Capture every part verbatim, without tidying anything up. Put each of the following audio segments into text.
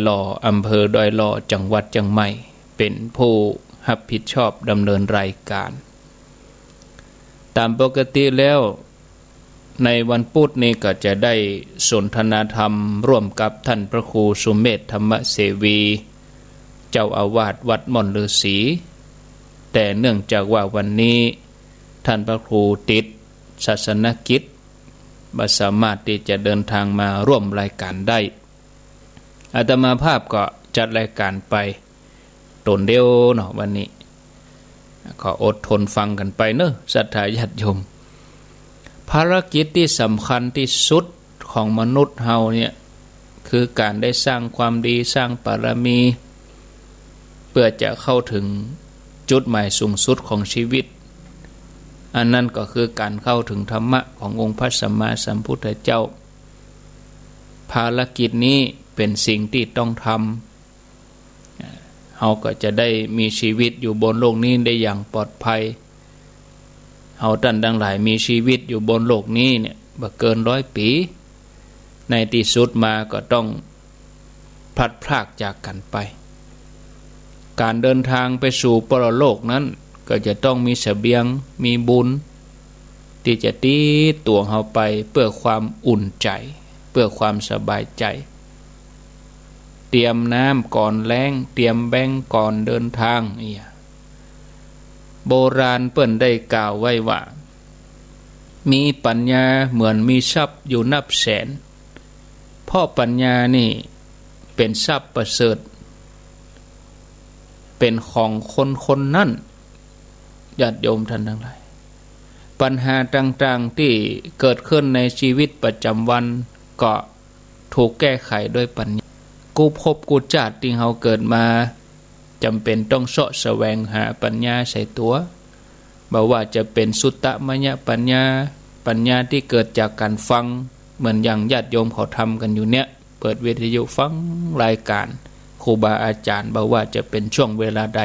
หล่อ อำเภอดอยหล่อ จังหวัดเจียงใหม่ เป๋นผู้ฮับผิดชอบดำเนินรายก๋าน ต๋ามปกติแล้ว ในวันปุ๊ดนี้ก็จะได้สนทนาธรรมร่วมกับต้านพระครูสุเมธ ธรรมเสวี เจ้าอาวาสวัดม่อนฤๅษี แต่เนื่องจากว่าวันนี้ต้านพระครูติดศาสนกิจ บ่สามารถตี้จะเดินทางมาร่วมรายก๋านได้ อาตมาภาพก็จัดรายก๋านไป ต๋นเดียวเนาะ วันนี้ ก็อดทนฟังกั๋นไปเนาะ ศรัทธาญาติโยม ภารกิจตี้สำคัญตี้สุดของมนุษย์เฮาเนี่ย คือก๋านได้สร้างความดี สร้างบารมี เปื้อจะเข้าเถิงจุดหมายสูงสุดของชีวิต อันนั้นก็คือก๋านเข้าเถิงธรรมะขององค์พระสัมมาสัมพุทธเจ้า ภารกิจนี้เป๋นสิ่งตี้ต้องทำ เฮาก็จะได้มีชีวิตอยู่บนโลกนี้ได้อย่างปลอดภัย เฮาต้านตังหลายมีชีวิตอยู่บนโลกนี้เนี่ย บ่เกินร้อยปี๋ ในตี้สุดมาก็ต้องพลัดพรากจากกั๋นไป ก๋านเดินทางไปสู่ปรโลกนั้นก็จะต้องมีเสบียง มีบุญ ตี้จะติดตั๋วเฮาไปเปื้อความอุ่นใจ๋ เปื้อความสบายใจ๋ เตรียมน้ำก่อนแล้ง เตรียมแบงก์ก่อนเดินทาง เอี้ย โบราณเปิ้นได้กล่าวไว้ว่า มีปั๋ญญาเหมือนมีทรัพย์อยู่นับแสน เพราะปั๋ญญานี่เป๋นทรัพย์ประเสริฐ เป๋นของคนคนนั้น ญาติโยมต้านตังหลาย ปัญหาต่างๆ ตี้เกิดขึ้นในชีวิตประจ๋ำวันก็ถูกแก้ไขด้วยปั๋ญญา กู้ภพกู้จาติตี้เฮาเกิดมา จ๋ำเป๋นต้องเซาะแสวงหาปั๋ญญาใส่ตั๋ว บ่ว่าจะเป๋นสุตตมยปั๋ญญา ปั๋ญญาตี้เกิดจากก๋านฟัง เหมือนอย่างญาติโยมเขาทำกั๋นอยู่เนี่ย เปิดวิทยุฟังรายก๋านครูบาอาจ๋ารย์ บ่ว่าจะเป๋นช่วงเวลาใด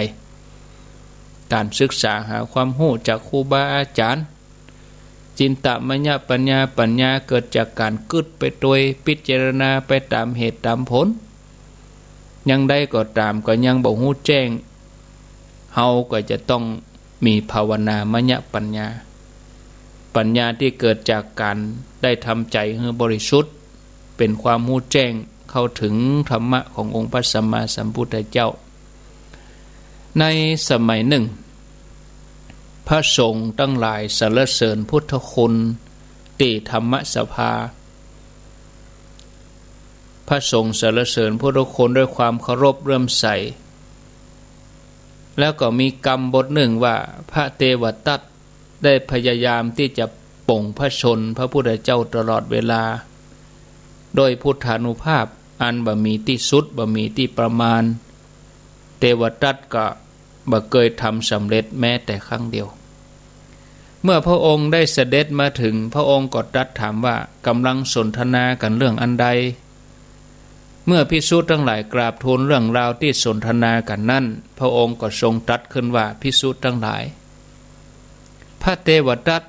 ก๋านศึกษาหาความฮู้จากครูบาอาจ๋ารย์ จินตมยปั๋ญญา ปั๋ญญาเกิดจากก๋านกึ๊ดไปตวย พิจารณาไปต๋ามเหตุต๋ามผล ยังใดก็ต๋ามก็ยังบ่ฮู้แจ้ง เฮาก็จะต้องมีภาวนามยปั๋ญญา ปั๋ญญาตี้เกิดจากก๋านได้ทำใจ๋หื้อบริสุทธิ์ เป๋นความฮู้แจ้งเข้าเถิงธรรมะขององค์พระสัมมาสัมพุทธเจ้า ในสมัยนึ่ง พระสงฆ์ตังหลายสรรเสริญพุทธคุณตี้ธรรมสภา พระสงฆ์สรรเสริญพุทธคุณด้วยความเคารพเลื่อมใส แล้วก็มีกำบทนึ่งว่า พระเทวทัต ได้พยายามตี้จะป๋งพระชนม์พระพุทธเจ้าตลอดเวลา โดยพุทธานุภาพอันบ่มีตี้สุด บ่มีตี้ประมาณ เทวทัตก็บ่เกยทำสำเร็จแม้แต่ครั้งเดียว เมื่อพระองค์ได้เสด็จมาเถิง พระองค์ก็ตรัสถามว่า ก๋ำลังสนทนากั๋นเรื่องอันใด เมื่อภิกษุตังหลายกราบทูลเรื่องราวตี้สนทนากั๋นนั้น พระองค์ก็ทรงตรัสขึ้นว่า ภิกษุตังหลาย พระเทวทัต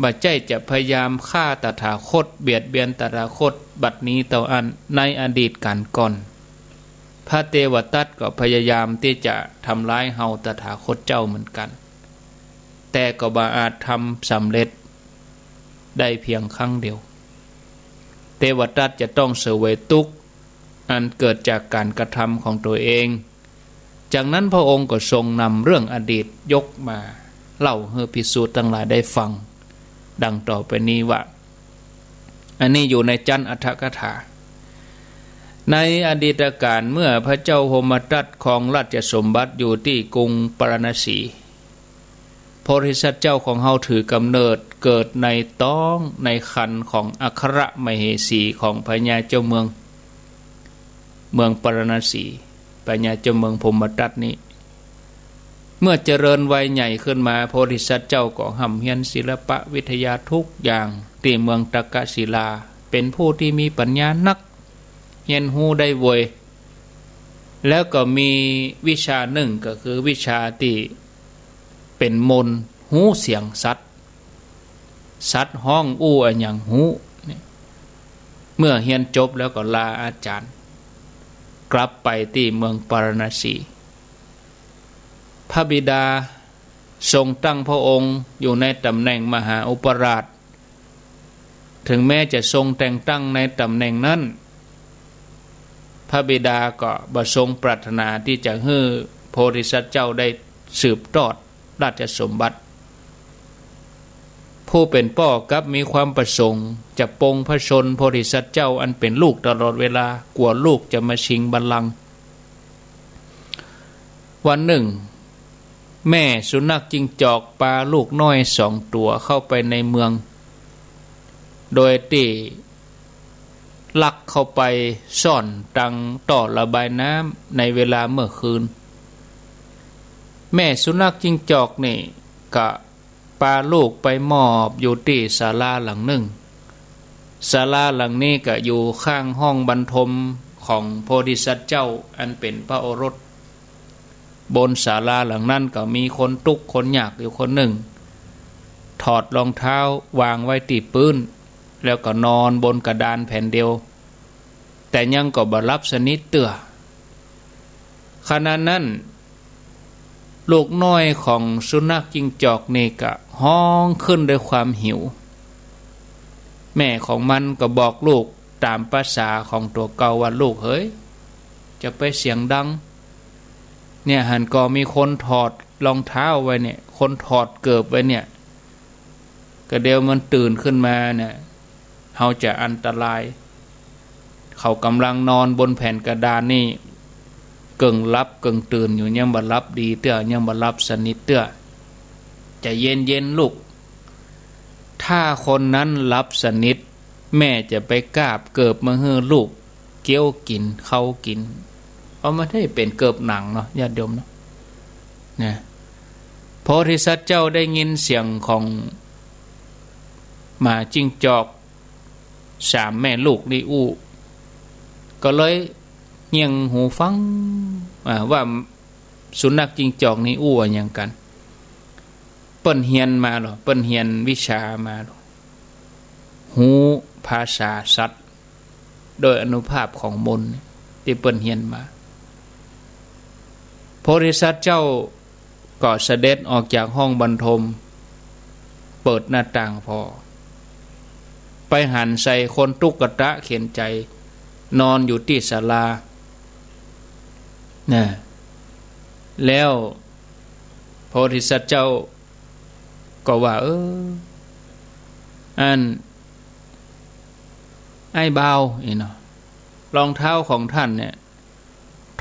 บ่ใจ้จะพยายามฆ่าตถาคต เบียดเบียนตถาคต บัดนี้เต้าอั้น ในอดีตก๋านก่อน พระเทวทัตก็พยายามตี้จะทำร้ายเฮาตถาคตเจ้าเหมือนกั๋น แต่ก็บ่อาจทำสำเร็จได้เพียงครั้งเดียว เทวทัตจะต้องเสวยตุ๊กข์อันเกิดจากก๋านกระทำของตั๋วเอง จากนั้นพระองค์ก็ทรงนำเรื่องอดีตยกมาเล่าหื้อภิกษุตังหลายได้ฟัง ดังต่อไปนี้ว่า อันนี้อยู่ในจั๊นอรรถกถา ในอดีตก๋าลเมื่อพระเจ้าพรหมทัตครองราชสมบัติอยู่ตี้กรุงปาราณสี โพธิสัตว์เจ้าของเฮาถือกำเนิดเกิดในต๊องในครรภ์ของอัครมเหสีของพญาเจ้าเมือง เมืองปาราณสี พญาเจ้าเมืองพรหมทัตนี้ เมื่อเจริญวัยใหญ่ขึ้นมา โพธิสัตว์เจ้าก็ฮ่ำเฮียนศิลปะวิทยาทุกอย่างตี้เมืองตักกศิลา เป๋นผู้ตี้มีปัญญานัก เฮียนฮู้ได้เวย แล้วก็มีวิชานึ่งก็คือวิชาตี้เป๋นมนต์ฮู้เสียงสัตว์ สัตว์ฮ้องอู้อะหยังฮู้เนี่ย เมื่อเฮียนจบแล้วก็ลาอาจ๋ารย์ กลับไปตี้เมืองปาราณสี พระบิดาทรงตั้งพระองค์อยู่ในต๋ำแหน่งมหาอุปราช เถิงแม้จะทรงแต่งตั้งในต๋ำแหน่งนั้น พระบิดาก็บ่ทรงปรารถนาตี้จะหื้อโพธิสัตว์เจ้าได้สืบตอดราชสมบัติ ผู้เป๋นป้อกลับมีความประสงค์จะปลงพระชนม์โพธิสัตว์เจ้าอันเป๋นลูกตลอดเวลา กั๋วลูกจะมาชิงบัลลังก์ วันนึ่ง แม่สุนัขจิ้งจอกปาลูกน้อยสองตั๋วเข้าไปในเมือง โดยตี้ลักเข้าไปซ่อนตังต้อระบายน้ำในเวลาเมื่อคืน แม่สุนัขจิ้งจอกนี่ก็ปาลูกไปมอบอยู่ตี้ศาลาหลังนึ่ง ศาลาหลังนี้ก็อยู่ข้างห้องบรรทมของโพธิสัตว์เจ้าอันเป๋นพระโอรส บนศาลาหลังนั้นก็มีคนตุ๊กข์คนยากอยู่คนนึ่ง ถอดรองเท้าวางไว้ตี้ปื๊น แล้วก็นอนบนกระดานแผ่นเดียว แต่ยังก็บ่หลับสนิทเตื้อ ขณะนั้น ลูกน้อยของสุนัขจิ้งจอกนี่ก็ฮ้องขึ้นด้วยความหิว แม่ของมันก็บอกลูกต๋ามประสาของตั๋วเก่าว่า "ลูกเหย จะไปเสียงดัง เนี่ยหั้นก่อมีคนถอดรองเท้าไว้เนี่ย คนถอดเกิบไว้เนี่ย ก็เดี๋ยวมันตื่นขึ้นมาเนี่ย เฮาจะอันตราย เขาก่ำลังนอนบนแผ่นกระดานนี่ เกิ่งหลับเกิ่งตื่นอยู่ ยังบ่หลับดีเตื้อ ยังบ่หลับสนิทเตื้อ ใจ๋เย็นๆ ลูก ถ้าคนนั้นหลับสนิท แม่จะไปกาบเกิบมาหื้อลูกเคี้ยวกิ๋น เค้ากิ๋น" เพราะมันได้เป๋นเกิบหนังเนาะ ญาติโยมเนาะ นะ โพธิสัตว์เจ้าได้ยินเสียงของหมาจิ้งจอกสามแม่ลูกนี่อู้ ก็เลยเงี่ยงหูฟัง อ่า ว่าสุนัขจิ้งจอกนี่อู้อะหยังกั๋น เปิ้นเฮียนมาลอ เปิ้นเฮียนวิชามาลอ ฮู้ภาษาสัตว์ โดยอานุภาพของมนต์ตี้เปิ้นเฮียนมา โพธิสัตว์เจ้าก็เสด็จออกจากห้องบรรทม เปิดหน้าต่างผ่อ ไปหันใส่คนตุ๊กตะเข็ญใจ๋ นอนอยู่ตี้ศาลา นะ แล้วโพธิสัตว์เจ้าก็ว่า "เออ อัน อ้ายบ่าว อี้เนาะ รองเท้าของท่านเนี่ย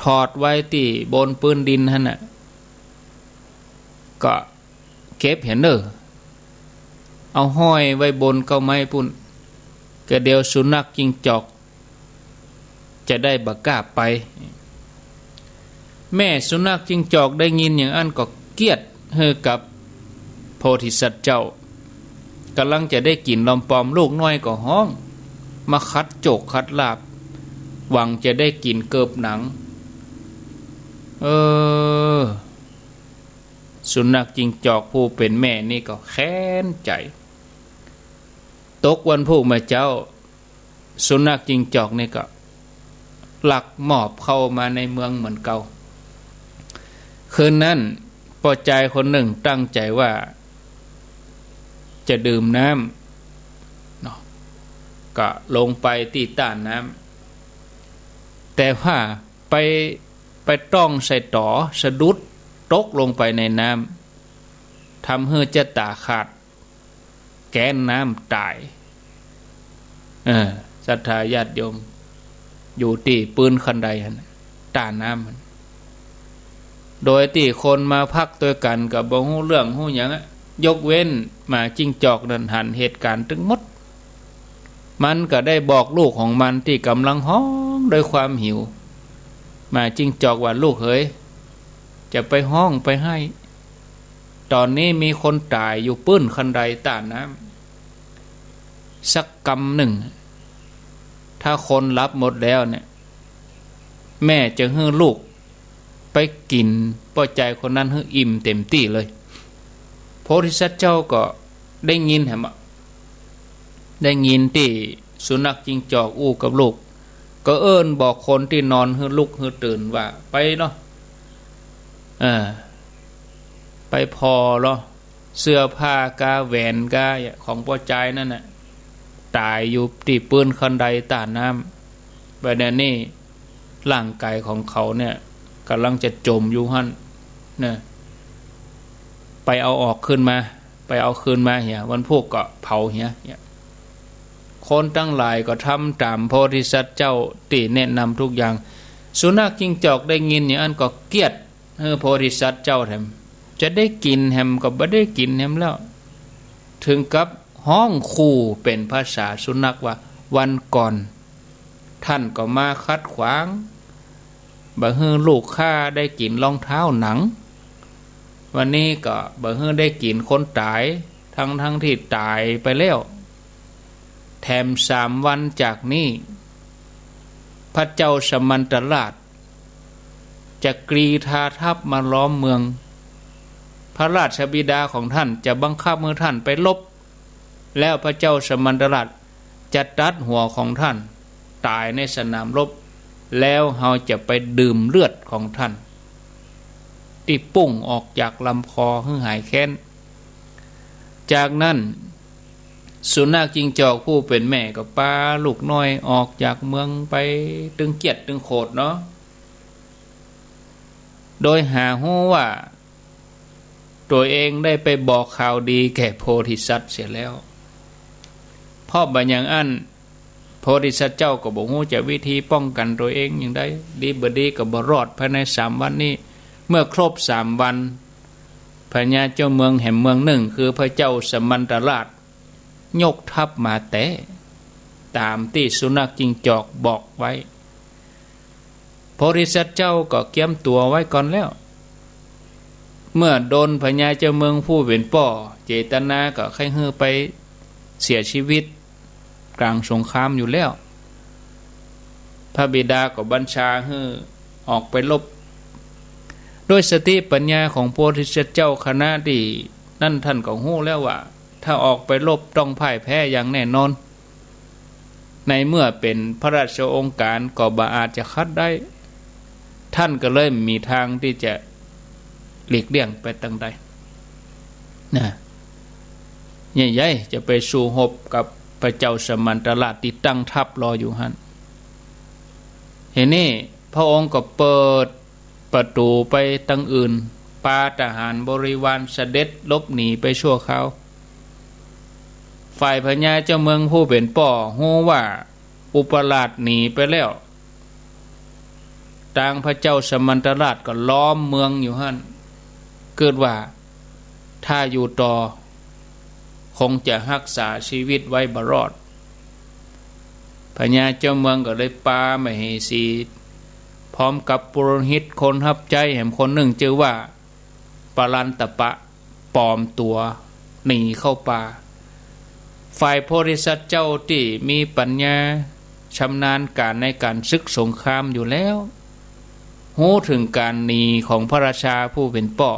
ถอดไว้ตี้บนปื๊นดินหั้นน่ะ ก็เก็บเหียเน่อ เอาห้อยไว้บนเก๊าไม้ปุ้น ก็เดี๋ยวสุนัขจิ้งจอก จะได้บ่กล้าไป" แม่สุนัขจิ้งจอกได้ยินอย่างอั้นก็เคียดหื้อกับโพธิสัตว์เจ้า ก่ำลังจะได้กิ๋นลอมปอม ลูกน้อยก็ฮ้อง มาขัดโจกขัดลาบ หวังจะได้กิ๋นเกิบหนัง เออ สุนัขจิ้งจอกผู้เป๋นแม่นี่ก็แค้นใจ๋ ตกวันพูกเมื่อเจ๊า สุนัขจิ้งจอกนี่ก็ลักมอบเข้ามาในเมืองเหมือนเก่า คืนนั้นป้อจายคนนึ่งตั้งใจ๋ว่าจะดื่มน้ำเนาะ ก็ลงไปตี้ต้าน้ำ แต่ว่าไป ไปต้องใส่ต๋อ สะดุดตกลงไปในน้ำ ทำหื้อจะต๋าขาด แก๊นน้ำต๋าย เออ ศรัทธาญาติโยม อยู่ตี้ปื๊นคันไดหั้น ต้าน้ำหั้น โดยตี้คนมาพักตวยกั๋นก็บ่ฮู้เรื่องฮู้หยังอะ ยกเว้นหมาจิ้งจอกนั้นหันเหตุก๋ารณ์ตึงหมด มันก็ได้บอกลูกของมันตี้ก่ำลังฮ้องด้วยความหิว หมาจิ้งจอกว่า "ลูกเหย จะไปฮ้องไปไห้ ต๋อนนี้มีคนต๋ายอยู่ปื๊นคันไดต้าน้ำ สักกำนึ่ง ถ้าคนหลับหมดแล้วเนี่ย แม่จะหื้อลูกไปกิ๋นป้อจายคนนั้นหื้ออิ่มเต๋มตี้เลย" โพธิสัตว์เจ้าก็ได้ยินแหม ได้ยินตี้สุนัขจิ้งจอกอู้กับลูก ก็เอิ้นบอกคนตี้นอนหื้อลุกหื้อตื่นว่า ไปเนาะ เออ ไปผ่อเนาะ เสื้อผ้ากาแหวนกาของป้อจายนั้นน่ะ ต๋ายอยู่ตี้ปื๊นคันไดต้าน้ำ บัดนี้ร่างก๋ายของเขาเนี่ย ก่ำลังจะจ๋มอยู่หั้นนะ ไปเอาออกคืนมา ไปเอาคืนมาเหีย วันพูกก็เผาเหีย เนี่ย คนตังหลายก็ทำต๋ามโพธิสัตว์เจ้าตี้แนะนำทุกอย่าง สุนัขจิ้งจอกได้ยินอย่างอั้นก็เกลียด เออ โพธิสัตว์เจ้าแถม จะได้กิ๋นแหมก็บ่ได้กิ๋นแหมแล้ว เถิงกับฮ้องขู่เป๋นภาษาสุนัขว่า วันก่อน ท่านก็มาขัดขวาง บ่หื้อลูกข้าได้กิ๋นรองเท้าหนัง วันนี้ก็บ่หื้อได้กิ๋นคนต๋าย ทั้งๆ ตี้ต๋ายไปแล้ว แถมสามวันจากนี้ พระเจ้าสมันตราช จะกรีธาทัพมาล้อมเมือง พระราชบิดาของท่านจะบังคับหื้อท่านไปรบ แล้วพระเจ้าสมันตราชจะตัดหัวของท่านต๋ายในสนามรบ แล้วเฮาจะไปดื่มเลือดของท่าน ตี้ปุ้งออกจากลำคอหื้อหายแค้น จากนั้น สุนัขจิ้งจอกผู้เป๋นแม่ก็ปาลูกน้อยออกจากเมืองไปตึงเกียจตึงโขดเนาะ โดยหาฮู้ว่าตั๋วเองได้ไปบอกข่าวดีแก่โพธิสัตว์เสียแล้ว เพราะบ่อย่างอั้น โพธิสัตว์เจ้าก็บ่ฮู้จะวิธีป้องกั๋นตั๋วเองอย่างใด ดีบ่ดีก็บ่รอดภายในสามวันนี้ เมื่อครบสามวัน พญาเจ้าเมืองแหมเมืองนึ่ง คือพระเจ้าสมันตราช ยกทัพมาแต๊ ต๋ามตี้สุนัขจิ้งจอกบอกไว้ โพธิสัตว์เจ้าก็เกียมตั๋วไว้ก่อนแล้ว เมื่อโดนพญาเจ้าเมืองผู้เป๋นป้อ เจตนาก็ใค่หื้อไปเสียชีวิตก๋างสงครามอยู่แล้ว พระบิดาก็บัญชาหื้อออกไปรบ ด้วยสติปัญญาของโพธิสัตว์เจ้าขณะตี้นั้นท่านก็ฮู้แล้วว่า ถ้าออกไปรบต้องพ่ายแพ้อย่างแน่นอน ในเมื่อเป๋นพระราชโองการก็บ่อาจจะขัดได้ ท่านก็เลยบ่มีตางตี้จะหลีกเลี่ยงไปตางใดนะ ใหญ่ๆ จะไปสู้รบกับพระเจ้าสมันตราชตี้ตั้งทัพรออยู่หั้น ทีนี้พระองค์ก็เปิดประตู๋ไปตางอื่น ปาทหารบริวารเสด็จหลบหนีไปชั่วคราว ฝ่ายพญาเจ้าเมืองผู้เป๋นป้อฮู้ว่าอุปราชหนีไปแล้ว ตางพระเจ้าสมันตราชก็ล้อมเมืองอยู่หั้น กึ๊ดว่าถ้าอยู่ต่อ คงจะฮักษาชีวิตไว้บ่รอด พญาเจ้าเมืองก็เลยปามเหสี พร้อมกับปุโรหิตคนฮับใจ๊แหมคนนึ่งจื้อว่า ปรันตปะ ปลอมตั๋วหนีเข้าป่า ฝ่ายโพธิสัตว์เจ้าตี้มีปัญญาชำนาญก๋านในก๋านศึกสงครามอยู่แล้ว ฮู้เถิงก๋านหนีของพระราชาผู้เป๋นป้อ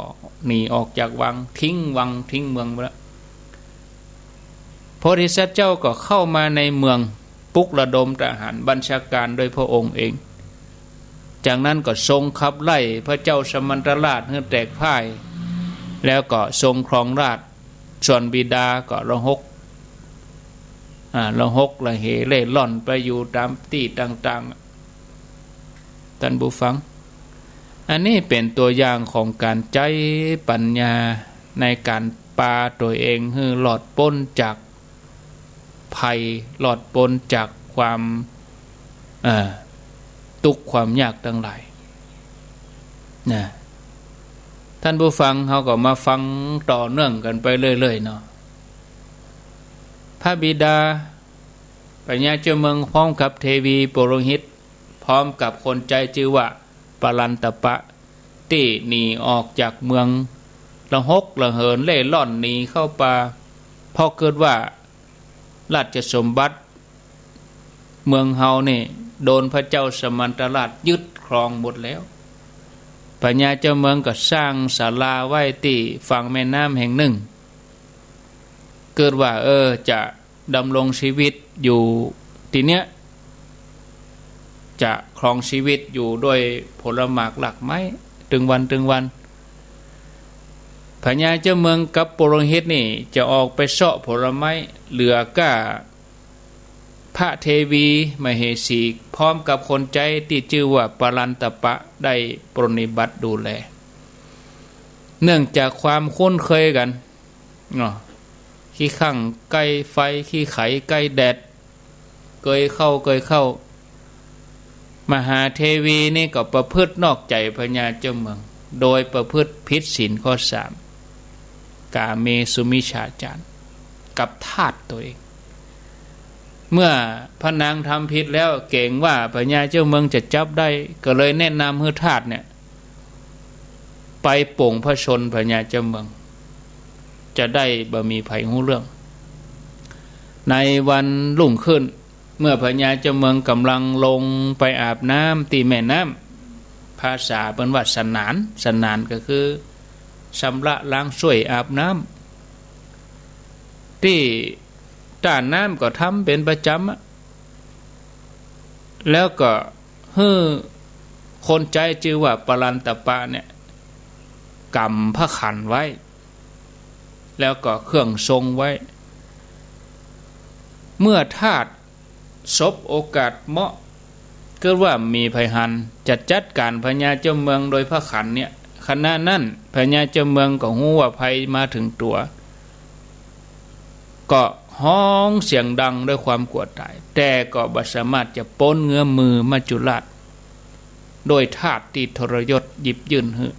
หนีออกจากวัง ทิ้งวังทิ้งเมืองไปแล้ว โพธิสัตว์เจ้าก็เข้ามาในเมือง ปลุกระดมทหารบัญชาการโดยพระองค์เอง จากนั้นก็ทรงขับไล่พระเจ้าสมันตราชหื้อแตกพ่าย แล้วก็ทรงครองราชย์ ส่วนบิดาก็ระหก อ่า ระหกระเหเร่ร่อนไปอยู่ต๋ามตี้ต่างๆ ท่านผู้ฟัง อันนี้เป๋นตั๋วอย่างของก๋านใจ๊ปัญญาในก๋านปาตั๋วเองหื้อรอดป๊นจากภัย รอดป๊นจากความ เอ่อ ตุ๊กข์ความยากตังหลาย นะ ท่านผู้ฟัง เฮาก็มาฟังต่อเนื่องกั๋นไปเรื่อยๆ เนาะ พระบิดา พญาเจ้าเมืองพร้อมกับเทวีปุโรหิต พร้อมกับคนใจ๊จื้อว่าปรันตปะ ตี้หนีออกจากเมือง ระหกระเหินเร่ร่อนหนีเข้าป่า เพราะกึ๊ดว่าราชสมบัติเมืองเฮานี่โดนพระเจ้าสมันตราชยึดครองหมดแล้ว พญาเจ้าเมืองก็สร้างศาลาไว้ตี้ฝั่งแม่น้ำแห่งนึ่ง กึ๊ดว่า เออ จะ ดำรงชีวิตอยู่ตี้เนี้ย จะครองชีวิตอยู่ด้วยผลหมากรากไม้ตึงวันตึงวัน พญาเจ้าเมืองกับปุโรหิตนี่จะออกไปเซาะผลไม้ เหลือก้าพระเทวีมเหสี พร้อมกับคนใจ๊ตี้จื้อว่าปรันตปะได้ปรนนิบัติดูแล เนื่องจากความคุ้นเคยกั๋น เนาะ ขี้ข้างใก้ไฟ ขี้ไขใก้แดด เกยเข้าเกยเข้า มหาเทวีนี่ก็ประพฤตินอกใจ๋พญาเจ้าเมือง โดยประพฤติผิดศีลข้อสาม กาเมสุมิจฉาจาร กับทาสตั๋วเอง เมื่อพระนางทำผิดแล้วเก๋งว่าพญาเจ้าเมืองจะจับได้ ก็เลยแนะนำหื้อทาสเนี่ย ไปป๋งพระชนม์พญาเจ้าเมือง จะได้บ่มีใผฮู้เรื่อง ในวันรุ่งขึ้น เมื่อพญาเจ้าเมืองก่ำลังลงไปอาบน้ำตี้แม่น้ำ ภาษาเปิ้นว่าสนาน สนานก็คือชำระล้างส้วยอาบน้ำ ตี้ต้าน้ำก็ทำเป๋นประจ๋ำอะ แล้วก็ หื้อคนใจ๊จื้อว่าปรันตปะเนี่ย ก๋ำพระขันไว้ แล้วก็เครื่องทรงไว้ เมื่อทาสสบโอกาสเหมาะ เกิดว่ามีใผหัน จะจัดก๋านพญาเจ้าเมืองโดยพระขันเนี่ย ขณะนั้นพญาเจ้าเมืองก็ฮู้ว่าภัยมาเถิงตั๋ว ก็ฮ้องเสียงดังด้วยความกั๋วต๋าย แต่ก็บ่สามารถจะป๊นเงื้อมมือมัจจุราช ด้วยทาสตี้ทรยศหยิบยื่นหื้อ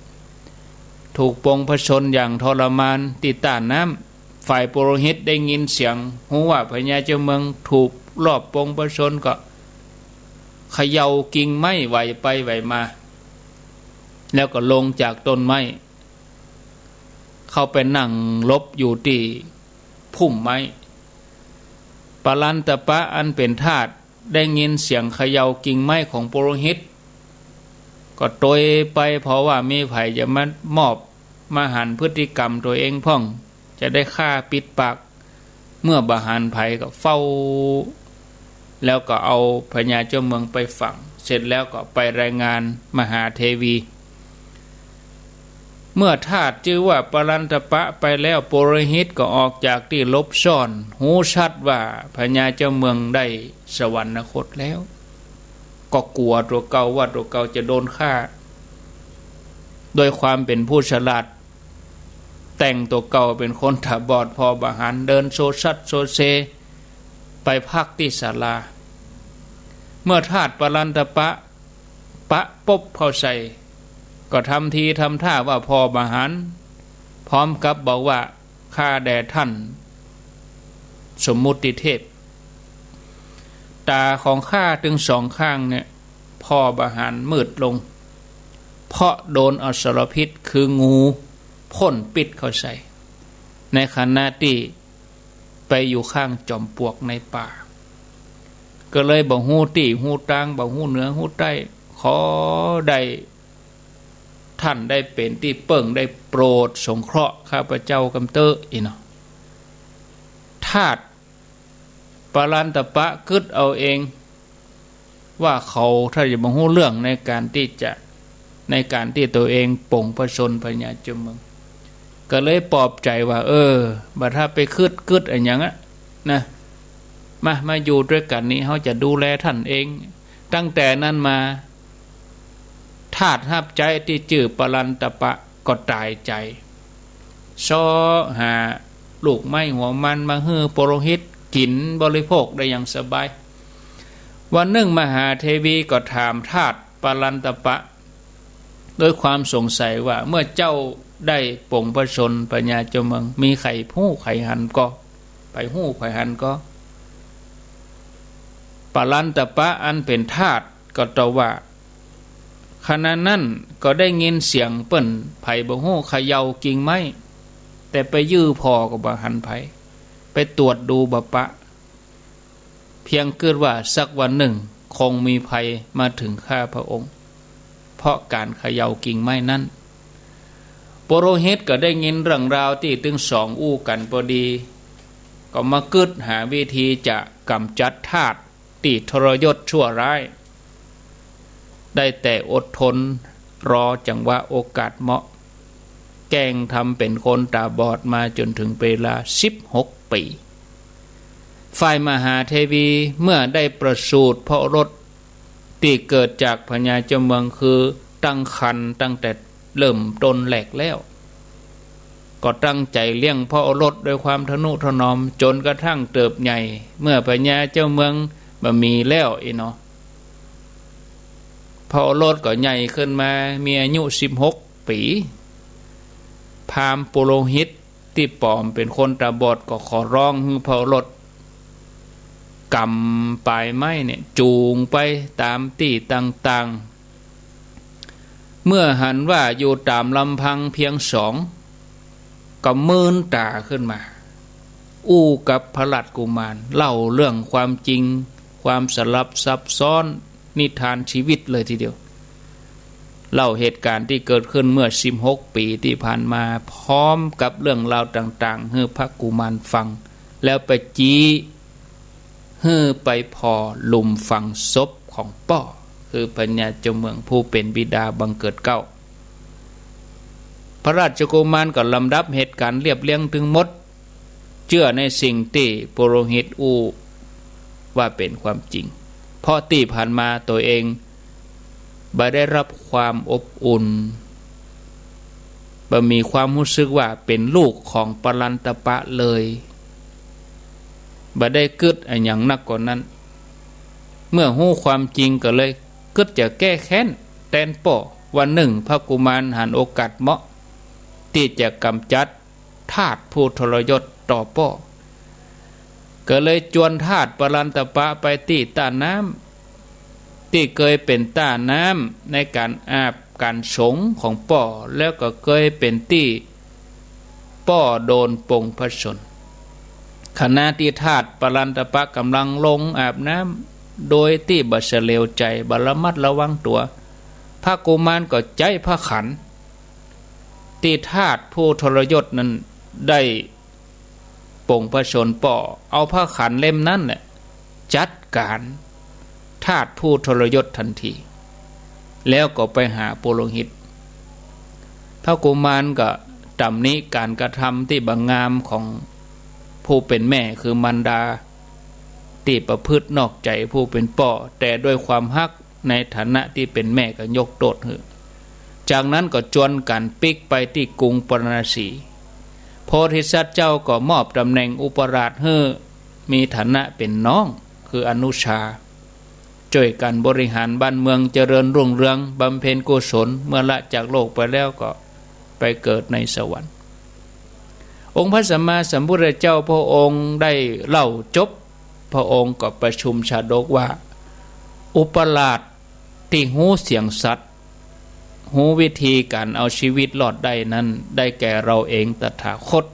ถูกปลงพระชนม์อย่างทรมานตี้ต้าน้ำ ฝ่ายปุโรหิตได้ยินเสียง ฮู้ว่าพญาเจ้าเมืองถูกลอบปลงพระชนม์ก็เขย่ากิ่งไม้ไหวไปไหวมา แล้วก็ลงจากต้นไม้ เข้าไปนั่งหลบอยู่ตี้พุ่มไม้ ปรันตปะอันเป๋นทาสได้ยินเสียงเขย่ากิ่งไม้ของปุโรหิต ก็ตวยไป เพราะว่ามีใผจะมามอบมาหันพฤติกรรมตั๋วเองพ่อง จะได้ฆ่าปิดปาก เมื่อบ่หันใผก็เฝ้า แล้วก็เอาพญาเจ้าเมืองไปฝัง เสร็จแล้วก็ไปรายงานมหาเทวี เมื่อทาสจื้อว่าปรันตปะไปแล้ว ปุโรหิตก็ออกจากตี้หลบซ่อน ฮู้ชัดว่าพญาเจ้าเมืองได้สวรรคตแล้ว ก็กั๋วตั๋วเก่าว่าตั๋วเก่าจะโดนฆ่า ด้วยความเป๋นผู้ฉลาด แต่งตั๋วเก่าเป๋นคนต๋าบอด ผ่อบ่หัน เดินโซซัดโซเซ ไปพักตี้ศาลา เมื่อทาสปรันตปะปะปบเข้าใส่ ก็ทำทีทำท่าว่าผ่อบ่หัน พร้อมกับบอกว่า ข้าแด่ท่านสมมุติเทพ ต๋าของข้าตึงสองข้างเนี่ย ผ่อบ่หันมืดลง เพราะโดนอสรพิษคืองูพ่นปิษเข้าใส่ ในขณะตี้ไปอยู่ข้างจอมปลวกในป่า ก็เลยบ่ฮู้ตี้ฮู้ตาง บ่ฮู้เหนือฮู้ใต้ ขอได้ท่านได้เป๋นตี้เปิ้ง ได้โปรดสงเคราะห์ข้าพเจ้ากำเต๊อะ อี้เนาะ ทาสปรันตปะกึ๊ดเอาเอง ว่าเขาถ้าจะบ่ฮู้เรื่องในก๋านตี้จะ ในก๋านตี้ตั๋วเองปลงพระชนม์พญาเจ้าเมือง ก็เลยปลอบใจ๋ว่า เออ บ่ถ้าไปกึ๊ดกึ๊ดอะหยังอะนะ มา มาอยู่ตวยกั๋นนี่ เฮาจะดูแลท่านเอง ตั้งแต่นั้นมา ทาสฮับใจ๊ตี้จื้อปรันตปะก็ต๋ายใจ๋ เซาะหาลูกไม้หัวมันมาหื้อปุโรหิตกิ๋นบริโภคได้อย่างสบาย วันนึ่งมหาเทวีก็ถามทาสปรันตปะ ด้วยความสงสัยว่า เมื่อเจ้าได้ปลงพระชนม์พญาเจ้าเมือง มีใผฮู้ใผหันก่อ ใผฮู้ใผหันก่อ ปรันตปะอันเป๋นทาสก็ตอบว่า ขณะนั้นก็ได้ยินเสียงเปิ้นใผบ่ฮู้เขย่ากิ่งไม้ แต่ไปยื้อผ่อก็บ่หันใผ ไปตรวจดูบ่ปะ เพียงกึ๊ดว่าสักวันนึ่งคงมีภัยมาเถิงข้าพระองค์ เพราะก๋านเขย่ากิ่งไม้นั้น ปุโรหิตก็ได้ยินเรื่องราวตี้ตึงสองอู้กั๋นปอดี ก็มากึ๊ดหาวิธีจะก๋ำจัดทาสตี้ทรยศชั่วร้าย ได้แต่อดทนรอจังหวะโอกาสเหมาะ แกล้งทำเป๋นคนต๋าบอดมาจ๋นเถิงเวลาสิบหกปี๋ ฝ่ายมหาเทวีเมื่อได้ประสูติพระโอรสตี้เกิดจากพญาเจ้าเมืองคือตั้งครรภ์ตั้งแต่เริ่มต้นแรกแล้ว ก็ตั้งใจ๋เลี้ยงพระโอรสด้วยความทะนุถนอมจ๋นกระทั่งเติบใหญ่ เมื่อพญาเจ้าเมืองบ่มีแล้วอี้เนาะ พระโอรสก็ใหญ่ขึ้นมา มีอายุสิบหกปี๋ พราหมณ์ปุโรหิตตี้ป๋อมเป๋นคนต๋าบอดก็ขอร้องหื้อพระโอรสก๋ำป๋ายไม้เนี่ยจู๋งไปต๋ามตี้ต่างๆ เมื่อหันว่าอยู่ต๋ามลำพังเพียงสอง ก็มืนต๋าขึ้นมา อู้กับพระราชกุมาร เล่าเรื่องความจริง ความสลับซับซ้อน นิทานชีวิตเลยทีเดียว เล่าเหตุก๋ารณ์ตี้เกิดขึ้นเมื่อสิบหกปี๋ตี้ผ่านมา พร้อมกับเรื่องราวต่างๆ หื้อพระกุมารฟัง แล้วไปจี๊ หื้อไปผ่อหลุมฝังศพของป้อ คือพญาเจ้าเมืองผู้เป๋นบิดาบังเกิดเกล้า พระราชกุมารก็ลำดับเหตุก๋ารณ์เรียบเรียงตึงหมด เจื้อในสิ่งตี้ปุโรหิตอู้ว่าเป๋นความจริง เพราะตี้ผ่านมาตั๋วเองบ่ได้รับความอบอุ่น บ่มีความฮู้สึกว่าเป๋นลูกของปรันตปะเลย บ่ได้กึ๊ดอะหยังนักกว่านั้น เมื่อฮู้ความจริงก็เลยกึ๊ดจะแก้แค้นแตนป้อ วันนึ่งพระกุมารหันโอกาสเหมาะ ตี้จะก๋ำจัดทาสผู้ทรยศต่อป้อ ก็เลยจวนทาสปรันตปะไปตี้ต้าน้ำ ตี้เกยเป๋นต้าน้ำในก๋านอาบก๋านสงของป้อ แล้วก็เกยเป๋นตี้ป้อโดนปลงพระชนม์ ขณะตี้ทาสปรันตปะก่ำลังลงอาบน้ำ โดยตี้บ่เสลียวใจ๋ บ่ระมัดระวังตั๋ว พระกุมารก็ใจ๊ผ้าขัน ตี้ทาสผู้ทรยศนั้นได้ปลงพระชนม์ป้อ เอาผ้าขันเล่มนั้นแหละจัดก๋านทาสผู้ทรยศทันที แล้วก็ไปหาปุโรหิต พระกุมารก็ตำหนิก๋านกระทำตี้บ่งามของผู้เป๋นแม่คือมารดา ตี้ประพฤตินอกใจ๋ผู้เป๋นป้อ แต่ด้วยความฮัก ในฐานะตี้เป๋นแม่ก็ยกโต้ษหื้อ จากนั้นก็จวนกั๋นปิ๊กไปตี้กรุงปาราณสี โพธิสัตว์เจ้าก็มอบตำแหน่งอุปราชหื้อ มีฐานะเป๋นน้อง คืออนุชา จ้วยกั๋นบริหารบ้านเมืองเจริญรุ่งเรือง บำเพ็ญกุศล เมื่อละจากโลกไปแล้วก็ไปเกิดในสวรรค์ องค์พระสัมมาสัมพุทธเจ้าพระองค์ได้เล่าจบ พระองค์ก็ประชุมชาดกว่า อุปราชตี้ฮู้เสียงสัตว์ ฮู้วิธีก๋านเอาชีวิตรอดได้นั้น ได้แก่เราเองตถาคต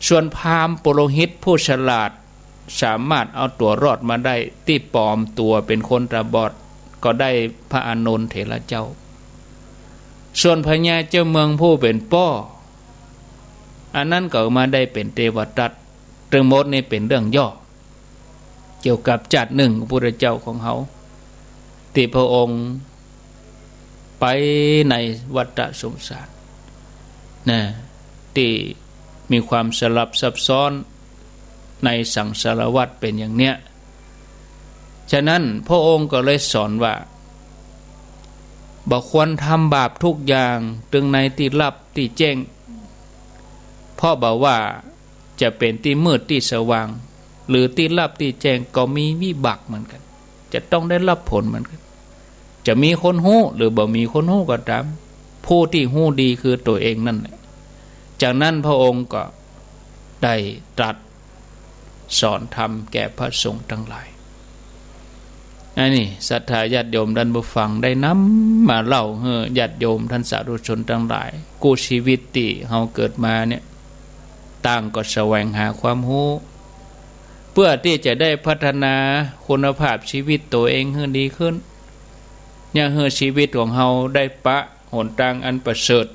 ส่วนพราหมณ์ปุโรหิตผู้ฉลาด สามารถเอาตั๋วรอดมาได้ ตี้ปลอมตั๋วเป๋นคนต๋าบอด ก็ได้พระอานนท์เถระเจ้า ส่วนพญาเจ้าเมืองผู้เป๋นป้อ อันนั้นก็มาได้เป๋นเตวทัต ตึงหมดนี้เป๋นเรื่องย่อ เกี่ยวกับจาตินึ่งพระพุทธเจ้าของเฮา ตี้พระองค์ไปในวัฏสงสารนะ ตี้มีความสลับซับซ้อนในสังสารวัฏเป๋นอย่างเนี้ย ฉะนั้นพระองค์ก็เลยสอนว่า บ่ควรทำบาปทุกอย่าง ตึงในตี้ลับตี้แจ้ง เพราะบ่ว่าจะเป๋นตี้มืดตี้สว่าง หรือตี้ลับตี้แจ้งก็มีวิบากเหมือนกั๋น จะต้องได้รับผลเหมือนกั๋น จะมีคนฮู้หรือบ่มีคนฮู้ก็ต๋าม ผู้ตี้ฮู้ดีคือตั๋วเองนั่นแหละ จากนั้นพระองค์ก็ได้ตรัสสอนธรรมแก่พระสงฆ์ตังหลาย อันนี้ศรัทธาญาติโยมต้านผู้ฟังได้นำมาเล่าหื้อญาติโยมต้านสาธุชนตังหลาย กู้ชีวิตตี้เฮาเกิดมาเนี่ย ต่างก็แสวงหาความฮู้ เปื้อตี้จะได้พัฒนาคุณภาพชีวิตตั๋วเองหื้อดีขึ้น อย่าหื้อชีวิตของเฮาได้ปะหนตางอันประเสริฐ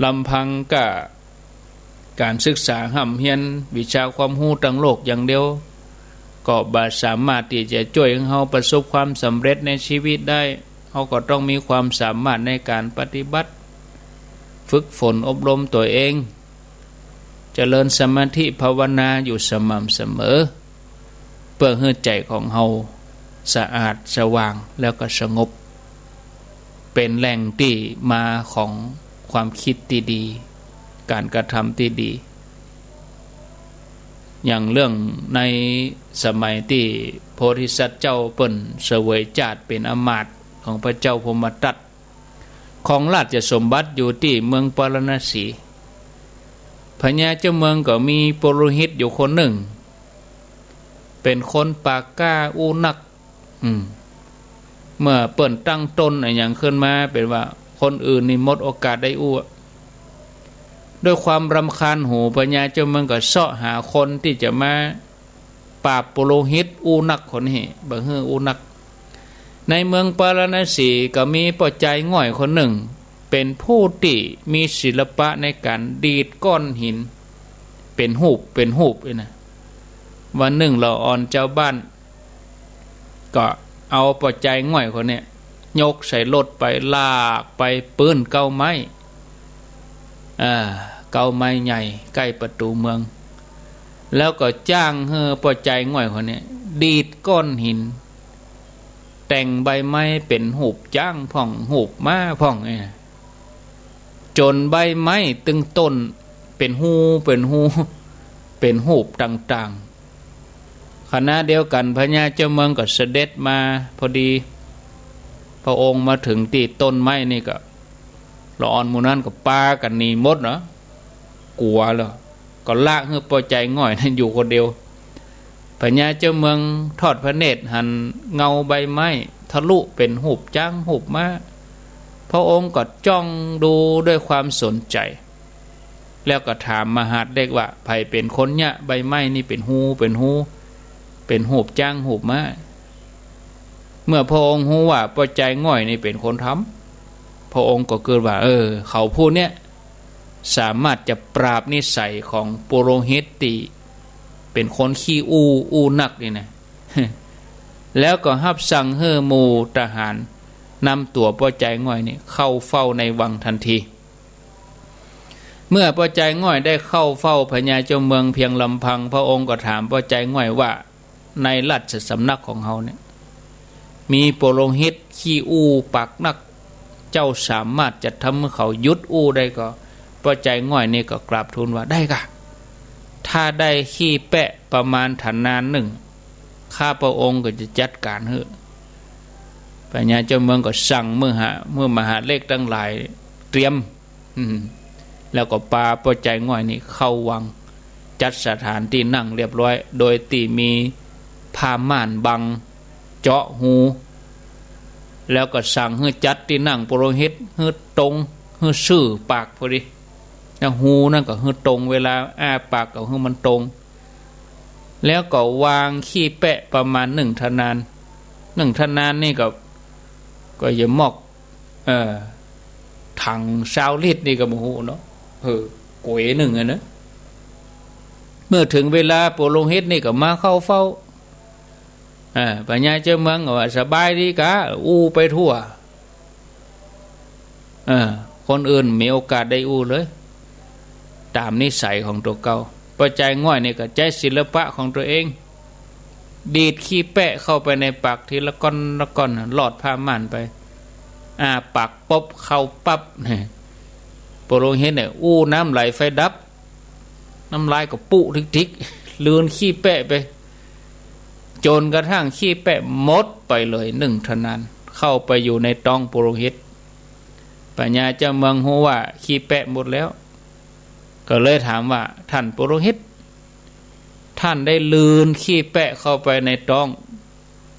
ลำพังก้าก๋านศึกษาฮ่ำเฮียนวิชาความฮู้ตางโลกอย่างเดียว ก็บ่สามารถตี้จะจ้วยหื้อเฮาประสบความสำเร็จในชีวิตได้ เฮาก็ต้องมีความสามารถในก๋านปฏิบัติ ฝึกฝนอบรมตั๋วเอง เจริญสมาธิภาวนาอยู่สม่ำเสมอ เปื้อหื้อใจ๋ของเฮาสะอาดสว่างแล้วก็สงบ เป๋นแหล่งตี้มาของความกึ๊ดตี้ดี ก๋านกระทำตี้ดี อย่างเรื่องในสมัยตี้โพธิสัตว์เจ้าเปิ้นเสวยจาติเป๋นอำมาตย์ของพระเจ้าพรหมทัต ครองราชสมบัติอยู่ตี้เมืองปาราณสี พญาเจ้าเมืองก็มีปุโรหิตอยู่คนนึ่ง เป๋นคนปากกล้าอู้นัก อืม เมื่อเปิ้นตั้งต้นอะหยังขึ้นมา เป๋นว่าคนอื่นนี่หมดโอกาสได้อู้ ด้วยความรำคาญหู พญาเจ้าเมืองก็เซาะหาคนตี้จะมา ปราบปุโรหิตอู้นักคนนี้ บ่หื้ออู้นัก ในเมืองปาราณสีก็มีป้อจายง่อยคนนึ่ง เป๋นผู้ตี้มีศิลปะในก๋านดีดก้อนหิน เป๋นฮูป เป๋นฮูปนี่นะ วันนึ่งละอ่อนจาวบ้าน ก็เอาป้อจายง่อยคนนี้ ยกใส่รถไป ลากไปปื๊นเก๊าไม้ อ่า เก๊าไม้ใหญ่ใก้ประตู๋เมือง แล้วก็จ้างหื้อป้อจายง่อยคนนี้ ดีดก้อนหิน แต่งใบไม้เป๋นฮูปจ๊างพ่อง ฮูปม้าพ่อง เอ้ย จ๋นใบไม้ตึงต้นเป๋นฮู เป๋นฮู เป๋นฮูปต่างๆ ขณะเดียวกั๋นพญาเจ้าเมืองก็เสด็จมาพอดี พระองค์มาเถิงตี้ต้นไม้นี่ก็ ละอ่อนหมู่นั้นก็ปากั๋นหนีหมดเนาะ กั๋วแล้ว ก็ละหื้อป้อจายง่อยนั้นอยู่คนเดียว พญาเจ้าเมืองทอดพระเนตรหันเงาใบไม้ทะลุเป๋นฮูปจ๊างฮูปม้า พระองค์ก็จ้องดูด้วยความสนใจ๋ แล้วก็ถามมหาดเล็กว่า ใผเป๋นคนเยียะใบไม้นี่เป๋นฮู เป๋นฮู เป๋นฮูปจ๊างฮูปม้า เมื่อพระองค์ฮู้ว่าป้อจายง่อยนี่เป๋นคนทำ พระองค์ก็กึ๊ดว่า เออ เขาผู้เนี้ย สามารถจะปราบนิสัยของปุโรหิตตี้เป๋นคนขี้อู้ อู้นักนี่นะ แล้วก็ฮับสั่งหื้อหมู่ทหารนำตั๋วป้อจายง่อยนี่เข้าเฝ้าในวังทันที เมื่อป้อจายง่อยได้เข้าเฝ้าพญาเจ้าเมืองเพียงลำพัง พระองค์ก็ถามป้อจายง่อยว่า ในราชสำนักของเฮาเนี่ย มีปุโรหิตขี้อู้ปากนัก เจ้าสามารถจะทำหื้อเขาหยุดอู้ได้ก่อ ป้อจายง่อยนี่ก็กราบทูลว่า ได้ก่ะ ถ้าได้ขี้แป๊ะประมาณทนานนึ่ง ข้าพระองค์ก็จะจัดก๋านหื้อ พญาเจ้าเมืองก็สั่งหื้อหา หื้อมหาดเล็กตังหลายเตรียม อืม แล้วก็ปาป้อจายง่อยนี่เข้าวัง จัดสถานตี้นั่งเรียบร้อย โดยตี้มีผ้าม่านบัง เจาะฮู แล้วก็สั่งหื้อจัดตี้นั่งปุโรหิตหื้อตรง หื้อซื่อปากพอดี แล้วฮูนั้นก็หื้อตรง เวลาอ้าปากก็หื้อมันตรง แล้วก็วางขี้แป๊ะประมาณนึ่งทนาน นึ่งทนานนี่ก็ ก็อย่ามอก เออ ถังซาวลิตรนี่ก็บ่ฮู้เนาะ เออ ก๋วยนึ่งอะนะ เมื่อเถิงเวลาปุโรหิตนี่ก็มาเข้าเฝ้า เออ พญาเจ้าเมืองก็ว่า สบายดีก่ะ อู้ไปทั่ว เออ คนอื่นมีโอกาสได้อู้เลย ต๋ามนิสัยของตั๋วเก่า ป้อจายง่อยนี่ก็ใจ๊ศิลปะของตั๋วเอง ดีดขี้แป๊ะเข้าไปในปากทีละก้อนละก้อน ลอดผ้าม่านไป อ้าปากปุ๊บเข้าปั๊บ ปุโรหิตเนี่ยอู้น้ำไหลไฟดับ น้ำลายก็ปู้ติ๊กๆ ลืนขี้แป๊ะไป จ๋นกระทั่งขี้แป๊ะหมดไปเลยนึ่งทนาน เข้าไปอยู่ในต๊องปุโรหิต พญาเจ้าเมืองฮู้ว่าขี้แป๊ะหมดแล้ว ก็เลยถามว่า ท่านปุโรหิต ท่านได้ลืนขี้แป๊ะเข้าไปในต๊อง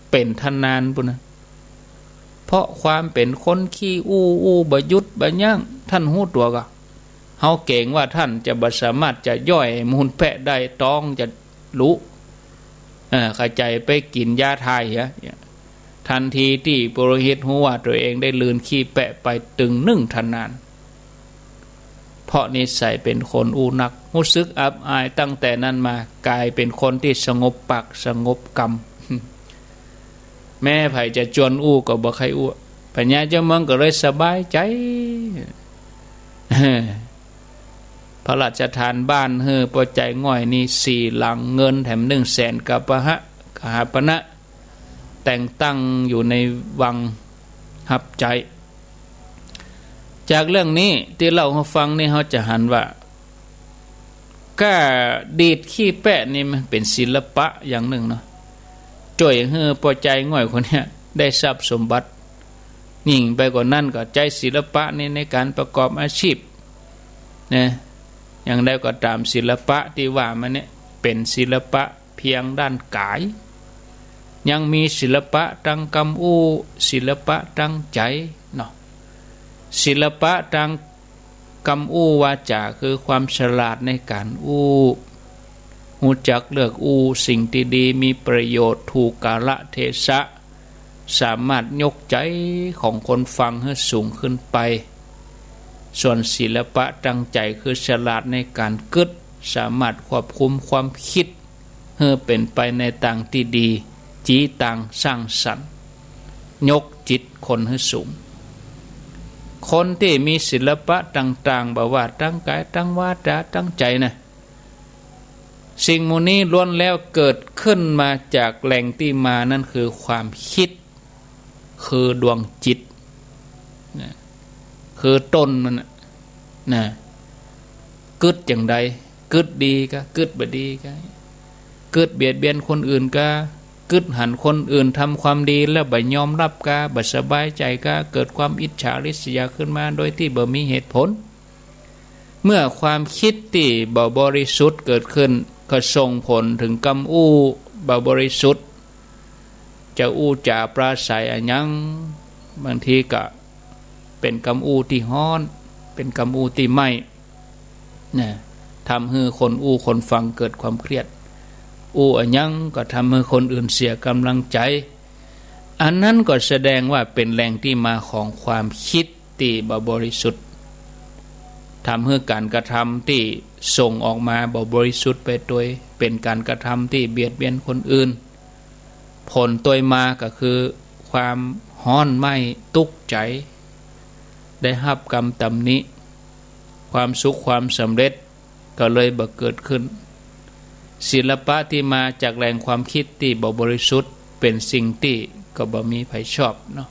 เป๋นทนานปู้นนะ เพราะความเป๋นคนขี้อู้ อู้บ่หยุดบ่ยั้ง ท่านฮู้ตั๋วก่ะ เฮาเก๋งว่าท่านจะบ่สามารถจะย่อยมูลแป๊ะได้ ต๊องจะลุ เออ เข้าใจ๋ไปกิ๋นยาถ่ายเหีย ทันทีตี้ปุโรหิตฮู้ว่าตั๋วเองได้ลืนขี้แป๊ะไปตึงนึ่งทนาน เพราะนิสัยเป๋นคนอู้นัก ฮู้สึกอับอาย ตั้งแต่นั้นมากลายเป๋นคนตี้สงบปากสงบกำ แม้ใผจะจวนอู้ก็บ่ใค่อู้ พญาเจ้าเมืองก็เลยสบายใจ๋ พระราชทานบ้านหื้อป้อจายง่อยนี่สี่หลัง เงินแถมหนึ่งแสนกะปะหะ กะหาปณะ แต่งตั้งอยู่ในวังฮับใจ๊ จากเรื่องนี้ตี้เล่าหื้อฟังนี่ เฮาจะหันว่า ก้าดีดขี้แป๊ะนี่มันเป๋นศิลปะอย่างนึ่งเนาะ จ้วยหื้อป้อจายง่อยคนเนี้ยได้ทรัพย์สมบัติ ยิ่งไปกว่านั้นก็ใจ๊ศิลปะนี้ในก๋านประกอบอาชีพนะ อย่างใดก็ต๋าม ศิลปะตี้ว่ามาเนี่ยเป๋นศิลปะเพียงด้านก๋าย ยังมีศิลปะตางกำอู้ ศิลปะตางใจ๋เนาะ ศิลปะตางกำอู้วาจ๋าคือความฉลาดในก๋านอู้ ฮู้จักเลือกอู้สิ่งตี้ดี มีประโยชน์ ถูกกาละเทศะ สามารถยกใจ๋ของคนฟังหื้อสูงขึ้นไป ส่วนศิลปะตางใจ๋คือฉลาดในก๋านกึ๊ด สามารถควบคุมความกึ๊ดหื้อเป๋นไปในตางตี้ดี จี๋ตางสร้างสรรค์ ยกจิตคนหื้อสูง คนตี้มีศิลปะต่างๆ บ่ว่าตางก๋าย ตางวาจ๋า ตางใจ๋นะ สิ่งหมู่นี้ล้วนแล้วเกิดขึ้นมาจากแหล่งตี้มา นั้นคือความกึ๊ด คือดวงจิตนะ คือต้นมันน่ะนะ กึ๊ดอย่างใด กึ๊ดดีกา กึ๊ดบ่ดีกา กึ๊ดเบียดเบียนคนอื่นกา กึ๊ดหันคนอื่นทำความดีแล้วบ่ยอมรับกา บ่สบายใจ๋กา เกิดความอิจฉาริษยาขึ้นมาโดยตี้บ่มีเหตุผล เมื่อความกึ๊ดตี้บ่บริสุทธิ์เกิดขึ้น ก็ส่งผลเถิงกำอู้บ่บริสุทธิ์ จะอู้จ๋าปราศรัยอะหยัง บางทีก็เป๋นกำอู้ตี้ฮ้อน เป๋นกำอู้ตี้ไหม้นะ ทำหื้อคนอู้คนฟังเกิดความเครียด อู้อะหยังก็ทำหื้อคนอื่นเสียก๋ำลังใจ๋ อันนั้นก็แสดงว่าเป๋นแหล่งตี้มาของความกึ๊ดตี้บ่บริสุทธิ์ ทำหื้อก๋านกระทำตี้ส่งออกมาบ่บริสุทธิ์ไปตวย เป๋นก๋านกระทำตี้เบียดเบียนคนอื่น ผลตวยมาก็คือความฮ้อนไหม้ตุ๊กใจ๋ ได้ฮับกำต๋ำหนิ ความสุขความสำเร็จก็เลยบ่เกิดขึ้น ศิลปะตี้มาจากแหล่งความกึ๊ดตี้บ่บริสุทธิ์ เป๋นสิ่งตี้ก็บ่มีใผชอบเนาะ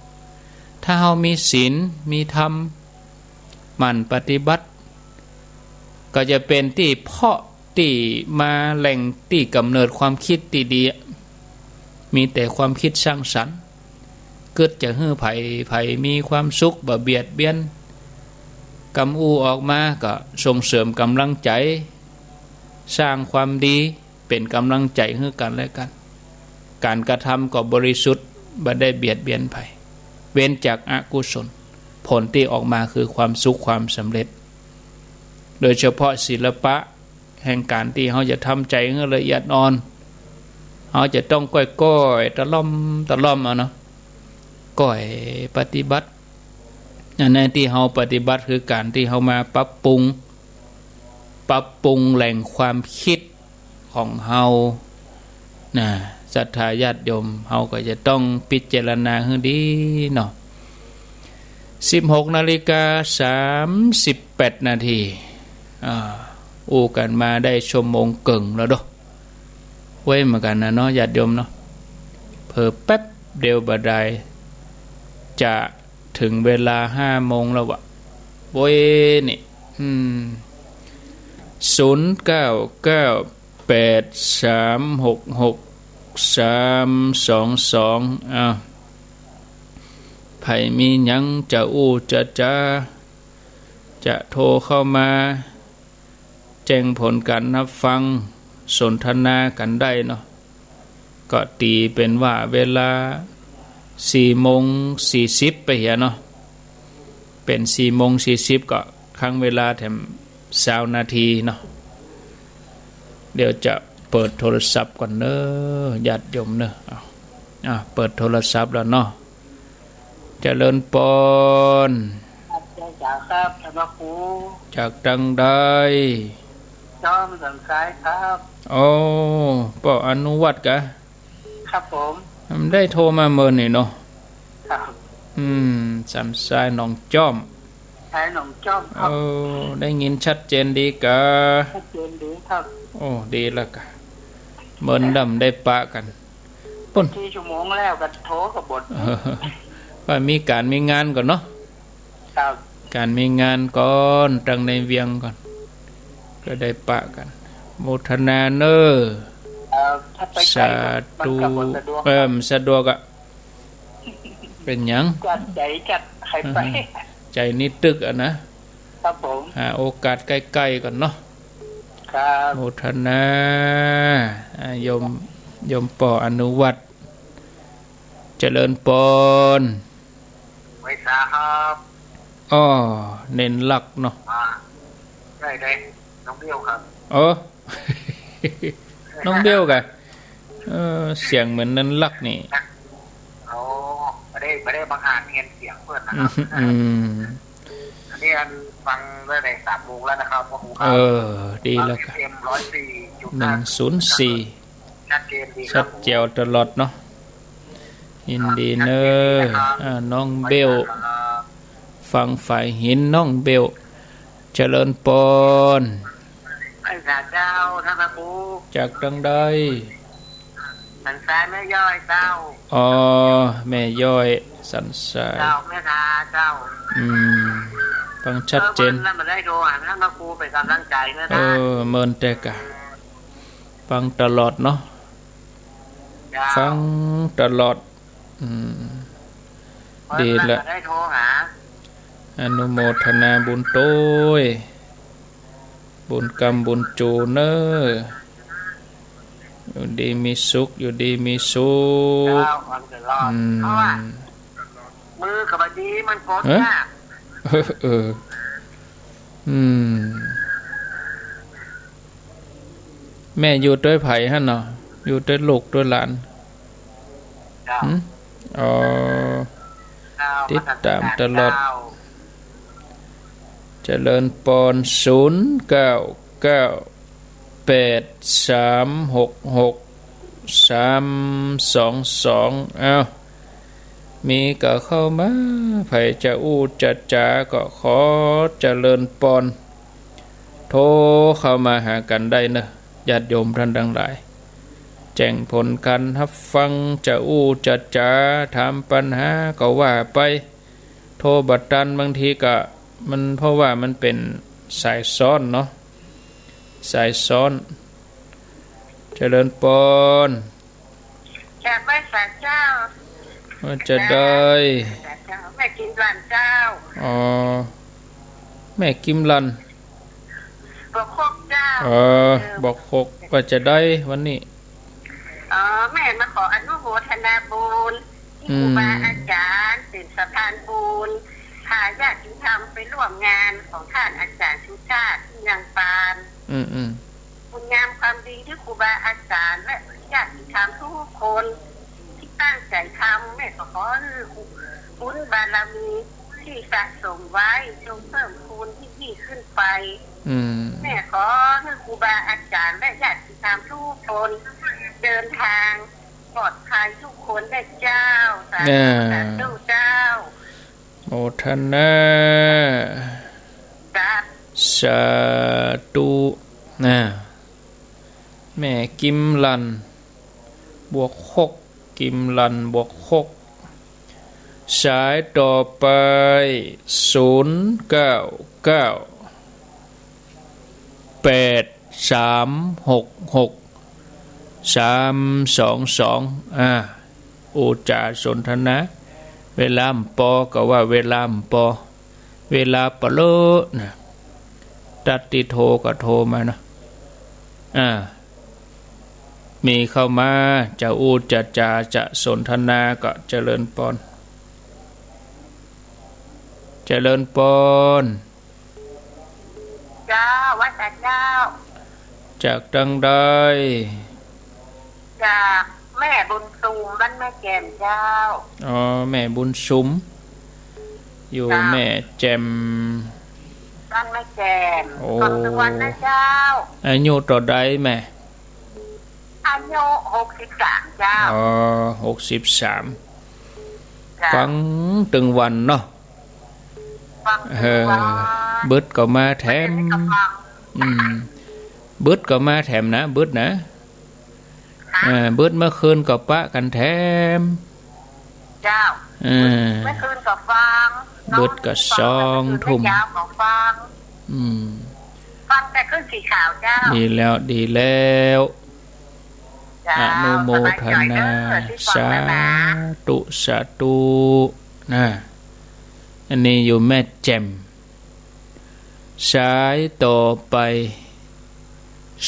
ถ้าเฮามีศีล มีธรรม หมั่นปฏิบัติ ก็จะเป๋นตี้เพาะตี้มา แหล่งตี้ก๋ำเนิดความกึ๊ดตี้ดี มีแต่ความกึ๊ดสร้างสรรค์ กึ๊ดจะหื้อใผ ใผมีความสุข บ่เบียดเบียน กำอู้ออกมาก็ส่งเสริมก๋ำลังใจ๋ สร้างความดี เป๋นก๋ำลังใจ๋หื้อกั๋นและกั๋น ก๋านกระทำก็บริสุทธิ์ บ่ได้เบียดเบียนใผ เว้นจากอกุศล ผลตี้ออกมาคือความสุขความสำเร็จ โดยเฉพาะศิลปะแห่งก๋านตี้เฮาจะทำใจ๋หื้อละเอียดอ่อน เฮาจะต้องก้อยๆ ตะล่อมตะล่อมเอาเนาะ ก้อยปฏิบัติ อันนั้นตี้เฮาปฏิบัติคือก๋านตี้เฮามาปรับปรุง ปรับปรุงแหล่งความกึ๊ดของเฮานะ ศรัทธาญาติโยม เฮาก็จะต้องพิจารณาหื้อดีเนาะ สิบหกนาฬิกาสามสิบแปดนาที อ่า อู้กั๋นมาได้ชั่วโมงเกิ่งแล้วเนาะ ไวเหมือนกั๋นนะเนาะ ญาติโยมเนาะ เผลอแป๊บเดียวบ่ดาย จะเถิงเวลาห้าโมงแล้ววะ โว้ยนี่ อืม ศูนย์เก้าเก้าแปดสามหกหกสามสองสอง อ้าว ใผมีหยังจะอู้จะจ๋า จะโทรเข้ามา แจ้งผลก๋านฮับฟัง สนทนากั๋นได้เนาะ ก็ตี๋เป๋นว่าเวลาสี่โมงสี่สิบไปเหียเนาะ เป๋นสี่โมงสี่สิบก็ค้างเวลาแถมซาวนาทีเนาะ เดี๋ยวจะเปิดโทรศัพท์ก่อนเน้อ ญาติโยมเน้อ เอา อ่ะ เปิดโทรศัพท์แล้วเนาะ เจริญปอน จ๋าครับ ท่านพระครู จากตังใด จ้อมสันทรายครับ โอ้ ป้ออนุวัฒน์กา ครับผม มันได้โทรมาเมินนี่เนาะ ครับ อืม สันทรายหนองจ้อม ทรายหนองจ้อมครับ โอ้ ได้ยินชัดเจนดีกา ชัดเจนดีครับ โอ้ ดีแล้วกา เมินดำได้ปะกั๋น ปุ้น สี่ชั่วโมงแล้วก็โทรก็บ่ เออ ว่ามีก๋านมีงานก่อนเนาะ ครับ ก๋านมีงานก่อน ตังในเวียงก่อน ก็ได้ปะกั๋น โมทนาเน่อ เอ่อ ถ้าไปไกล สาธุ มันก็บ่สะดวก เอิ่ม สะดวกอะ เป๋นหยัง จัดใจ๋จัดใค่ไป ใจนี่ตึกอะนะ ครับผม หาโอกาสใก้ๆ ก่อนเนาะ ครับ โมทนา อ่า โยม โยมป้ออนุวัฒน์ เจริญปอน ไหว้สาครับ อ้อ เน้นลักษณ์เนาะ อ่า ได้ ได้ น้องเบี้ยวครับ โอ้ น้องเบี้ยวกา เออ เสียงเหมือนเน้นลักษณ์นี่ อ๋อ บ่ได้ บ่ได้บังอาจเปลี่ยนเสียงเปิ้นนะครับ อืม อันนี้อันฟังตั้งแต่สามโมงแล้วนะครับ พระครูครับ เออ ดีแล้วครับ ฟัง เอฟเอ็ม ร้อยสี่จุดห้า หนึ่งศูนย์สี่ ชัดเจนดีครับ ชัดแจ๋วตลอดเนาะ ยินดีเน่อ ชัดเจนดีนะครับ อ่า น้องเบล ครับ ฟังฝายหิน น้องเบล เจริญปอน ไหว้สาเจ้า ท่านพระครู จากตังใด สันทรายแม่ย้อยเจ้า อ๋อ แม่ย้อย สันทราย เจ้า แม่ทาเจ้า อืม ฟังชัดเจน เออ เมินแล้วบ่ได้โทรหาท่านพระครูเป๋นก๋ำลังใจ๋เน่อ เออ เมินแต๊กา ฟังตลอดเนาะ เจ้า ฟังตลอด อืม ดีละ ได้โทรหา อนุโมทนาบุญตวย บุญกำบุญจูเน่อ อยู่ดีมีสุข อยู่ดีมีสุข เจ้า วันตลอด อืม เพราะว่า มือก็บ่ดี มันกด ฮะ ยาก เออ เออ อืม แม่อยู่ตวยใผหั้นเนาะ อยู่ตวยลูกตวยหลาน เจ้า หึ อ๋อ เจ้า ติดต๋ามตลอด เจ้า เจริญปอน ศูนย์เก้าเก้าแปดสามหกหกสามสองสอง อ้าว มีก็เข้ามา ใผจะอู้จะจ๋าก็ขอเจริญปอน โทรเข้ามาหากั๋นได้เน่อ ญาติโยมท่านตังหลาย แจ้งผลก๋านฮับฟัง จะอู้จะจ๋า ถามปัญหาก็ว่าไป โทรบ่ตัน บางทีก็ มัน เพราะว่ามันเป๋นสายซ้อนเนาะ สายซ้อน เจริญปอน จากไหว้สาเจ้า ว่าจะได้ สาเจ้า แม่กิมลันเจ้า อ๋อ แม่กิมลัน บ่อคกเจ้า เออ บ่อคก ว่าจะได้วันนี้ อ๋อ แม่มาขออนุโมทนาบุญ ตี้ อืม ครูบาอาจ๋ารย์เป๋นสะพานบุญ พาญาติธรรมไปร่วมงานของท่านอาจ๋ารย์สุชาติ ตี้เมืองปาน อืม อืม คุณงามความดีตี้ครูบาอาจ๋ารย์และญาติธรรมทุกคนตี้ตั้งใจ๋ทำ แม่ก็ขอหื้อบุญบารมีตี้สะสมไว้จงเพิ่มพูนยิ่งๆ ขึ้นไป อืม แม่ขอหื้อครูบาอาจ๋ารย์และญาติธรรมทุกคนเดินทางปลอดภัยทุกคนนะเจ้า สาธุ อ่า สาธุเจ้า โมทนา จ้า สาธุ นะ แม่กิมลัน บ่อคก กิมลัน บ่อคก สายต่อไป ศูนย์เก้าเก้าแปดสามหกหกสามสองสอง อ่า อู้จ๋าสนทนา เวลาบ่ปอก็ว่าเวลาบ่ปอ เวลาปะเลอะนะ ตั๊ดตี้โทรก็โทรมาเนาะ อ่า มีเข้ามา จะอู้จะจ๋าจะสนทนาก็เจริญปอน เจริญปอน เจ้า ไหว้สาเจ้า จากตังใด จากแม่บุญสุม บ้านแม่แจ่มเจ้า อ๋อ แม่บุญสุม อยู่ เจ้า แม่แจ่ม บ้านแม่แจ่ม โอ้ ฟังตึงวันนะเจ้า อายุเต้าใดแม่ อายุหกสิบสามเจ้า อ๋อ หกสิบสาม เจ้า ฟังตึงวันเนาะ ฟังตึงวัน เออ เบิดก็มาแถม อืม เบิดก็มาแถมนะ เบิดนะ ฮะ เออ เบิดเมื่อคืนก็ปะกั๋นแถม เจ้า เออ เมื่อคืนก็ฟัง เบิดก็สองทุ่ม นอนฟัง เมื่อเช้าก็ฟัง อืม ฟังแต่คลื่นสีขาวเจ้า ดีแล้ว ดีแล้ว เจ้า อนุโมทนา สบายใจ๋เน่อ ตี้ฟังนะ สาธุ สาธุ นะ อันนี้อยู่แม่แจ่ม สายต่อไป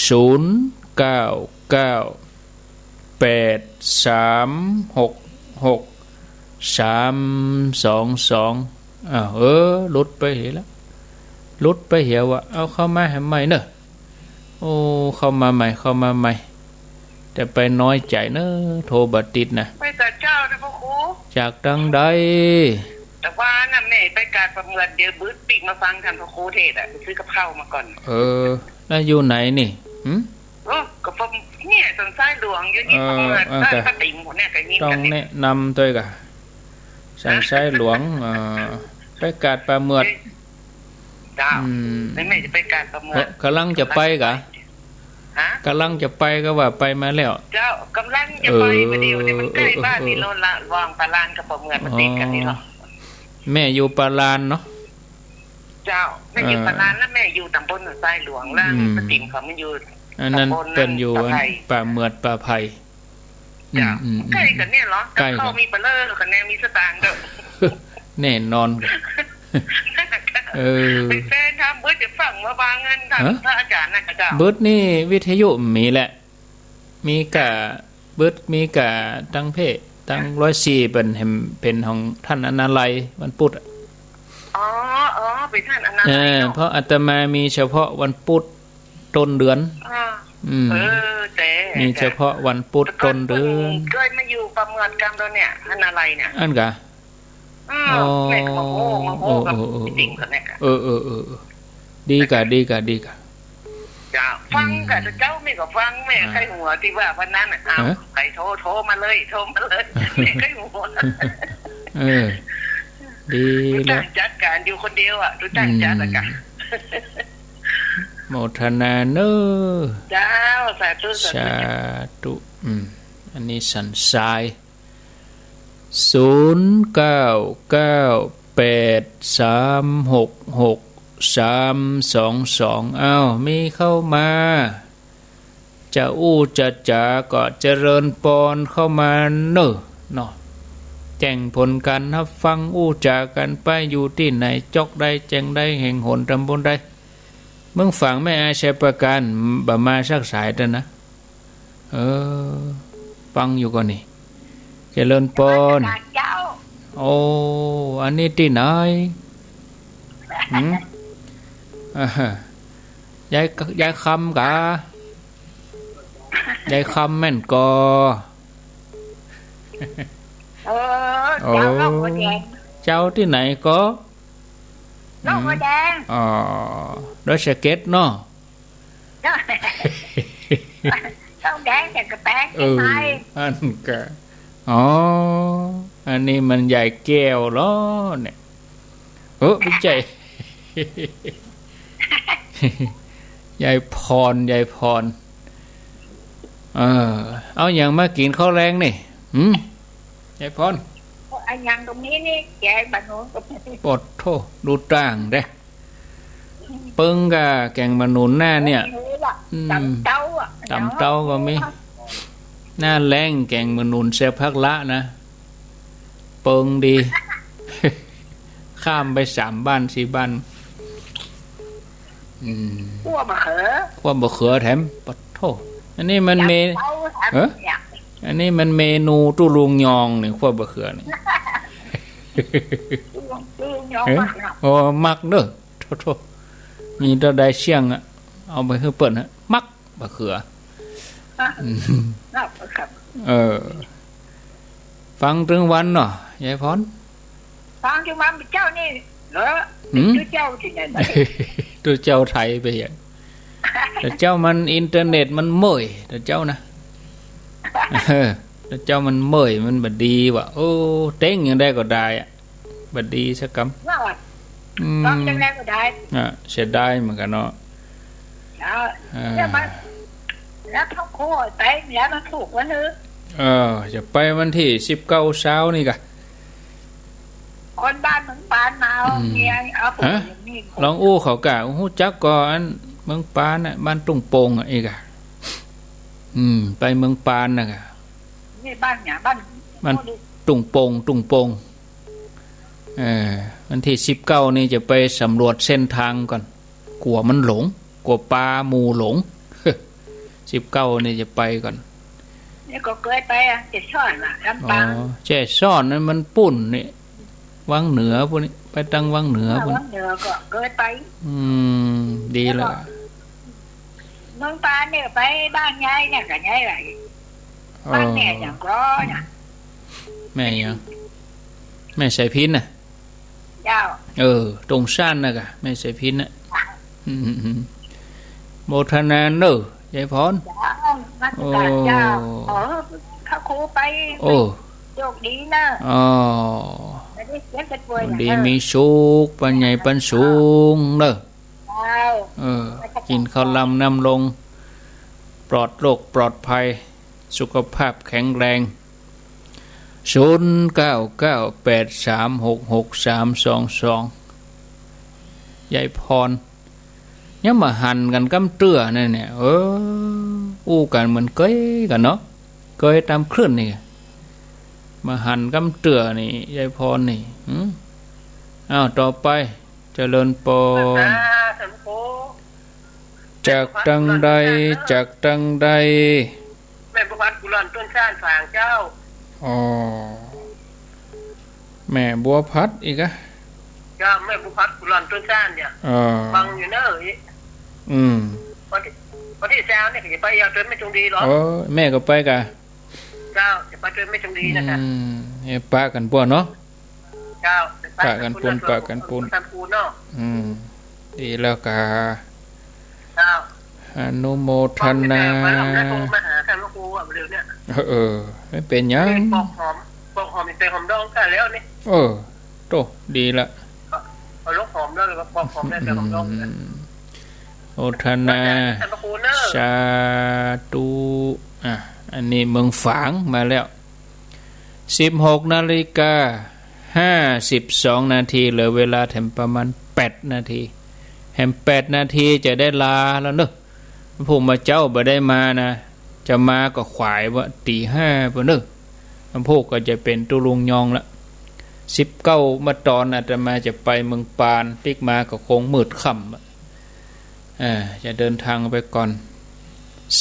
ศูนย์เก้าเก้า แปดสามหกหก สามสองสอง อ้าว เออ หลุดไปเหียละ หลุดไปเหียว่ะ เอาเข้ามาแหมใหม่เน่อ โอ้ เข้ามาใหม่ เข้ามาใหม่ จะไปน้อยใจ๋เน่อ โทรบ่ติดนะ ไปแต่เจ๊านะพระครู จากตังใด แต่ว่าน่ะแม่ไปกาดป่าเหมือด เดี๋ยวบึดปิ๊กมาฟังต้านพระครูเทศน์อะ ไปซื้อกับข้าวมาก่อน เออ แล้วอยู่ไหนนี่ หึ เออ ก็ป่า เนี่ยสันทรายหลวงอยู่นี่ เออ ป่าเหมือด เออ บ้านป้าติ๋มหมดเนี่ย ก็ยิน ต้อง กั๋นเนี่ย แนะนำตวยก่ะ สันทรายหลวง เออ ไปกาดป่าเหมือด เอ้ย เจ้า อืม แม่จะไปกาดป่าเหมือด เออ ก่ำลังจะไปก่ะ ฮะ ก่ำลังจะไปก็ว่าไปมาแล้ว เจ้า ก่ำลังจะไป เออ บ่าเดี่ยวนี่มันใก้บ้านนี่ เออ เออ เฮาละ ระหว่างป่าลานกับป่าเหมือดมันติดกั๋นนี่เนาะ อ๋อ แม่อยู่ป่าลานเนาะ เจ้า แม่อยู่ เออ ป่าลาน แล้วแม่อยู่ตำบลสันทรายหลวง แล้ว อืม ป้าติ๋มเขามันอยู่ อันนั้น ตำบลนั้น เปิ้นอยู่ ป่าไผ่ ป่าเหมือดป่าไผ่ เจ้า อืม อืม ใก้กั๋นเนี่ยเหรอ ใก้กั๋น กับข้าวมีเปล่า คะแนนมีสตางค์เด้อ แน่นอน เออ เป๋นแฟนทำเบิดจะฟังมาบางเงินทำ ฮะ พระอาจ๋ารย์นะเจ้า เบิดนี่วิทยุมีแหละ มีก้า เบิดมีก้าตังเพจ ตังร้อยสี่ เป๋นแหม เป๋นของต้านอนาลัยวันปุ๊ดอะ อ๋อ อ๋อ เป๋นต้านอนาลัย เออ เนาะ เพราะอาตมามีเฉพาะวันปุ๊ด ต้นเดือน อ่า อืม เออ แต่ มีเฉพาะวันปุ๊ดต้นเดือน เปิ้นเกยมาอยู่ป่าเหมือดกำเดียวเนี่ย อนาลัยเนี่ย อั้นก่ะ อืม อ๋อ แม่ก็มาโอ้ มาโอ้ เออ กับ เออ เออ พี่ติ๋มเขาเนี่ยค่ะ เออ เออ เออ เออ ดีก่ะ ดีก่ะ ดีก่ะ เจ้า ฟังก่ะ อืม เจ้าแม่ก็ฟัง แม่ อ่า ใค่หัวตี้ว่าวันนั้นน่ะ อ้าว ฮะ ใผโทร โทรมาเลย โทรมาเลย แม่ใค่หัว เออ ดี ตุ๊ตั้งจัดก๋านอยู่คนเดียวอะ ตุ๊ตั้งจัดละก่ะ อืม โมทนาเน่อ เจ้า สาธุ สาธุ สาธุ อืม อันนี้สันทราย ศูนย์เก้าเก้าแปดสามหกหกสามสองสอง อ้าว มีเข้ามา จะอู้จะจ๋าก็เจริญปอนเข้ามาเน่อ เนาะ แจ้งผลก๋านฮับฟัง อู้จ๋ากั๋นไป อยู่ตี้ไหน จ๊อกใด แจงใด แห่งหน ตำบลใด เมืองฝาง แม่อาย ชัยปราการ บ่มาสักสายเต๊อะนะ เออ ฟังอยู่ก่อนี่ เจริญปอน นมัสก๋านเจ้า โอ้ อันนี้ตี้ไหน หืม อ่าฮะ ยาย ยายคำก่ะ ยายคำแม่นก่อ เออ โอ้ เจ้าหลวงพ่อแดง เจ้าตี้ไหนก่อ หลวงพ่อแดง อ๋อ ดอยสะเก็ดเนาะ หลวงพ่อแดงแต่กำแพง เออ เชียงใหม่ อั้นก่ะ อ๋อ อันนี้มันยายแก้วเหรอเนี่ย เออ ไม่ใช่ ยายพร ยายพร เออ เอาหยังมากิ๋นข้าวแลงนี่ หืม ยายพร เอาหยังตรงนี้นี่ แกงบ่าหนุนก็มี ปะโธ่ ดูต่างเด้ เปิ้งกับแกงบ่าหนุนหน้าเนี่ย อืม ต๋ำเต้าอะ ต๋ำเต้าก็มี หน้าแล้งแกงบ่าหนุนใส่ผักละนะ เปิ้งดี ข้ามไปสามบ้านสี่บ้าน อืม คั่วบ่าเขือ คั่วบ่าเขือแถม ปะโธ่ อันนี้มันเม เต้าแถม เอ๊ะ เนี่ย อันนี้มันเมนูตุ๊ลุงยองนี่ คั่วบ่าเขือนี่ ตุ๊ลุง ตุ๊ลุงยอง เอ๊ะ มักเนาะ โอ้ มักเน่อ โธ่ โธ่ มีเต้าใดเสี้ยงอะ เอาไปหื้อเปิ้นฮะ มักบ่าเขือ อืม ครับ เออ ฟังตึงวันเนาะ ยายพร ฟังจุมำเจ้านี่เหรอ หืม ตุ๊เจ้าตี้ไหน ตุ๊เจ้าไถไปเหีย ตุ๊เจ้ามันอินเทอร์เน็ตมันเมื่อย ตุ๊เจ้านะ เออ ตุ๊เจ้ามันเมื่อย มันบ่ดีว่ะ โอ้ เต๊งอย่างใดก็ได้อะ บ่ดีสักกำ ว่า อืม ฟังจังใดก็ได้ อ่ะ เสียดายเหมือนกั๋นเนาะ แล้ว อ่า แล้วมัน แล้วพระครูไป แล้วมันถูกวันนึง เออ จะไปวันตี้สิบเก้าเช้านี่กะ คนบ้านเมืองปานมาเอา อืม เมีย เอาผัว ฮะ อย่างนี้ ลองอู้เขาก่ะ ฮู้จักก่ออันเมืองปานน่ะ บ้านตุ้งโป่งอ่ะ อีกอ่ะ อืม ไปเมืองปานน่ะกะ นี่บ้านเนี่ย บ้าน บ้านตุ้งโป่ง ตุ้งโป่ง เออ วันตี้สิบเก้านี่จะไปสำรวจเส้นตางก่อน กั๋วมันหลง กั๋วปาหมู่หลง สิบเก้านี่จะไปก่อน นี่ก็เกยไปอ่ะ แจ้ซ้อนอ่ะ ลำปาง อ๋อ แจ้ซ้อนนั้นมันปู๊นนี่ วังเหนือปู๊นนี่ ไปตางวังเหนือปู๊น วังเหนือก็เกยไป อืม ดีแล้ว แล้วก็ เมืองปานเนี่ยไปบ้านยายเนี่ยก็ยายไหล เออ บ้านแม่หยังก่อน่ะ แม่หยัง แม่สายพิณน่ะ เจ้า เออ ตรงซั้นน่ะก่ะ แม่สายพิณน่ะ อืม โมทนาเน่อ ยายพร เจ้า นมัสก๋านเจ้า โอ้ ขอหื้อพระครูไป โอ้ โชคดีเน่อ อ๋อ บ่ได้เจ็บบ่ได้ป่วย ดี เน่อ มีสุข ปันใหญ่ปันสูงเน่อ เจ้า เออ กิ๋นข้าวหลามน้ำลง ปลอดโรคปลอดภัย สุขภาพแข็งแรง ศูนย์เก้าเก้าแปดสามหกหกสามสองสอง ยายพร ยังบ่หันกั๋นกำเตื้อนั่นเนี่ย เออ อู้กั๋นเหมือนเกยกั๋นเนาะ เกยต๋ามคลื่นนี่ บ่หันกำเตื้อนี่ ยายพรนี่ หืม อ้าว ต่อไป เจริญปอน จากตังใด จากตังใด แม่บัวผัดกุหลาบต้นซ่านฝางเจ้า อ๋อ แม่บัวผัดอีกอะ เจ้า แม่บัวผัดกุหลาบต้นซ่านเนี่ย เออ ฟังอยู่เน่อ อืม วันตี้ วันตี้ซาวเนี่ยจะไปเอาเติมแม่จงดีเหรอ เออ แม่ก็ไปก่ะ เจ้า จะไปเติมแม่จงดีนะคะ อืม เอ้ย ปะกั๋นป้วนเนาะ เจ้า ปะกั๋นป้วน ปะกั๋นป้วน ทำปูนเนาะ อืม ดีแล้วก่ะ เจ้า อนุโมทนา มาหาท่านพระครูอ่ะ เดี๋ยวเนี่ย เออ เออ บ่เป๋นหยัง ปอกหอม ปอกหอมใส่หอมดองกันแล้วนี่ เออ โต ดีละ เอาลกหอมแล้ว แล้วก็ปอกหอมแล้วใส่หอมดอง อืม โมทนา ท่านพระครูเนอะ สาธุ อ่ะ อันนี้เมืองฝางมาแล้ว สิบหกนาฬิกาห้าสิบสองนาที เหลือเวลาแถมประมาณแปดนาที แถมแปดนาทีจะได้ลาแล้วเนอะ ผู้มาเจ๊าบ่ได้มานะ จะมาก็ขวายว่าตีห้าปุ้นเนอะ พวกก็จะเป๋นตุ๊ลุงยองละ สิบเก้าเมื่อตอนอาตมาจะไปเมืองปาน ปิ๊กมาก็คงมืดค่ำอะ อ่า จะเดินทางไปก่อน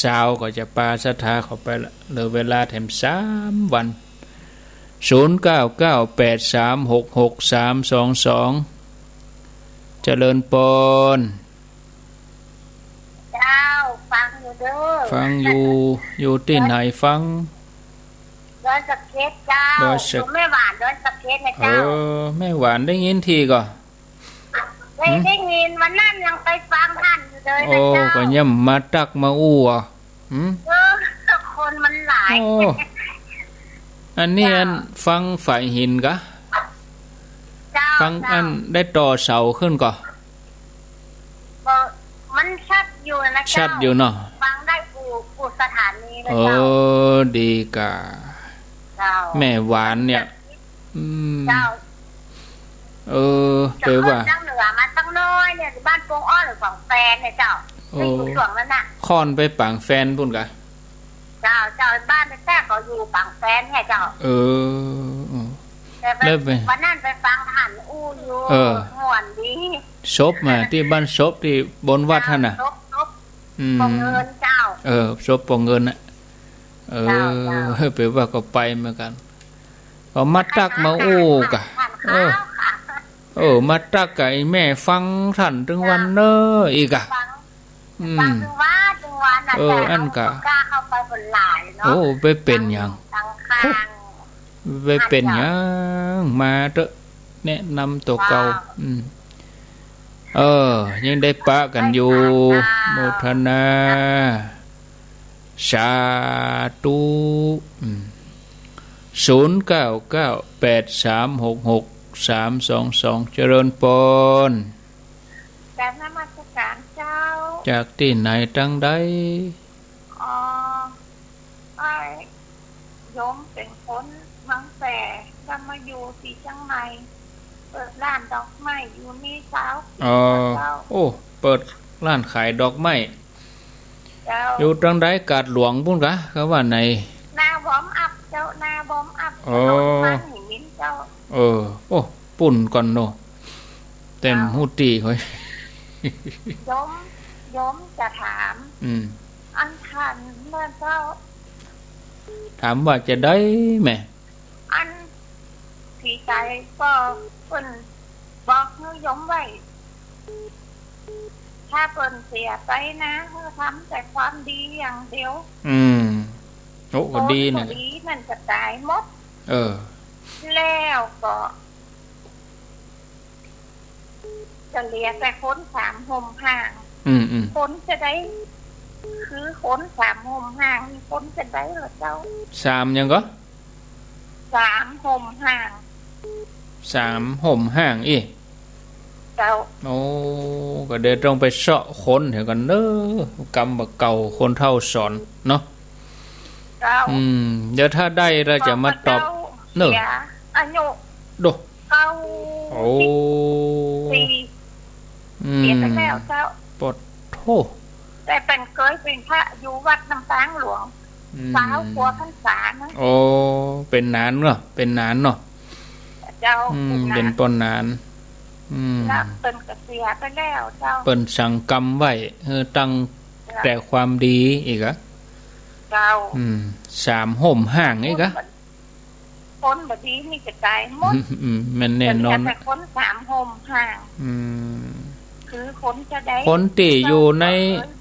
ซาวก็จะปาศรัทธาเข้าไปละ เหลือเวลาแถมสามวัน ศูนย์เก้าเก้าแปดสามหกหกสามสองสอง เจริญปอน เจ้า ฟังอยู่เด้อ ฟังอยู่ อยู่ตี้ไหนฟัง ดอยสะเก็ดเจ้า ดอยสะ อยู่แม่หวาน ดอยสะเก็ดนะเจ้า เออ แม่หวานได้ยินทีก่อ ได้ หืม ได้ยินวันนั้นยังไปฟังท่านอยู่เลยนะ โอ้ เจ้า ก็ยังมาตักมาอู้อ่ะ หืม เออ คนมันหลาย โอ้ อันนี้ เจ้า อันฟังฝ่ายหินกะ เจ้า ฟัง เจ้า อันได้ต่อเสาขึ้นก่อ ก็มันชัดอยู่นะเจ้า ชัดอยู่เนาะ ฟังได้กู้ กู้สถานีเลยเจ้า เออ ดีกะ เจ้า แม่หวานเนี่ย อืม เจ้า เออ แปลว่า จากเหนือมาตั้งน้อยเนี่ย บ้านโป่งอ้อหรือของแฟนเนี่ยเจ้า โอ้ ที่อยู่ช่วงนั้นน่ะ ค่อนไปปางแฟนปุ้นกะ เจ้า เจ้า บ้านแท้ๆ เขาอยู่ปางแฟนเนี่ยเจ้า เออ เออ แต่ไป แล้วไป วันนั้นไปฟังท่านอู้อยู่ เออ ม่วนดี ศพมาตี้บ้านศพตี้บนวัดหั้นน่ะ ศพ ศพ อืม ปองเงินเจ้า เออ ศพปองเงินน่ะ เออ เจ้า เจ้า แปลว่าก็ไปเหมือนกั๋น ก็มาตักมาอู้กะ ท่าน เออ ค่ะ เออ มาตักกะไอ้แม่ฟังท่านตึงวันเนอะ อีกอะ ฟัง อืม ฟังตึงวัน ตึงวันน่ะ เออ แต่ อั้นกะ เขาบ่กล้าเข้าไปบนหลายเนาะ โอ้ ไปเป๋นหยัง ตังข้าง ไปเป๋นหยัง มาเต๊อะ แนะนำตั๋วเก่า ค่ะ อืม เออ ยังได้ปะกั๋นอยู่ ค่ะ โมทนา สาธุ อืม ศูนย์เก้าเก้า แปดสามหกหก สามสองสอง เจริญปอน กราบนมัสการเจ้า จากตี้ไหนตังใด อ๋อ อ้ายโยมเป๋นคนเมืองแป้ แล้วมาอยู่ตี้เจียงใหม่ เปิดร้านดอกไม้อยู่นี่ซาวปี๋ อ๋อ แล้วเจ้า โอ้ เปิดร้านขายดอกไม้ เจ้า อยู่ตังใด กาดหลวงปู๊นกา เขาว่าไหน หน้าวอร์มอัพเจ้า หน้าวอร์มอัพ อ๋อ ถนนบ้านหินมินเจ้า เออ โอ้ ปู๊นก่อนเนาะ แต่บ่ฮู้ตี้ เจ้า เฮ้ย โยม โยมจะถาม อืม อันขันเมื่อเจ้า ถามว่าจะใดแม่ อันผีต๋ายก็เปิ้นบอกหื้อโยมไว้ ถ้าเปิ้นเสียไปนะ หื้อทำแต่ความดีอย่างเดียว อืม โอ้ ก็ดีนะ คนบ่ดีนั่นจะต๋ายหมด เออ แล้วก็ จะเหลือแต่คนสามห่มห้าง อืม อืม คนจะใด คือคนสามห่มห้าง มีคนจะใดเหรอเจ้า สามหยังก็ สามห่มห้าง สามห่มห้างอี้ เจ้า โอ้ ก็เดี๋ยวต้องไปเซาะคนเหียก่อนเน้อ กำบ่าเก่าคนเฒ่าสอนเนาะ เจ้า อืม เดี๋ยวถ้าได้แล้วจะมาตอบ เจ้า เน้อ เสียอายุ โด เก้าสิบสี่ โอ้ อืม เสียไปแล้วเจ้า ปะโถ แต่เปิ้นเกยเป๋นพระอยู่วัดน้ำปางหลวง อืม ซาวกว่าพรรษานะ โอ้ เป๋นนานเนาะ เป๋นนานเนาะ เจ้า อืม เป๋นนาน เป๋นปอหนาน อืม แล้วเปิ้นก็เสียไปแล้วเจ้า เปิ้นสั่งกำไว้ เออ ตั้ง เจ้า แต่ความดีอี้กา เจ้า อืม สามห่มห้างอี้กา คนบ่ คนบ่ดีนี่จะต๋ายหมด อืม อืม แม่นแน่นอน แต่มีแต่คนสามห่มห้าง อืม คือคนจะใด คนตี้อยู่ใน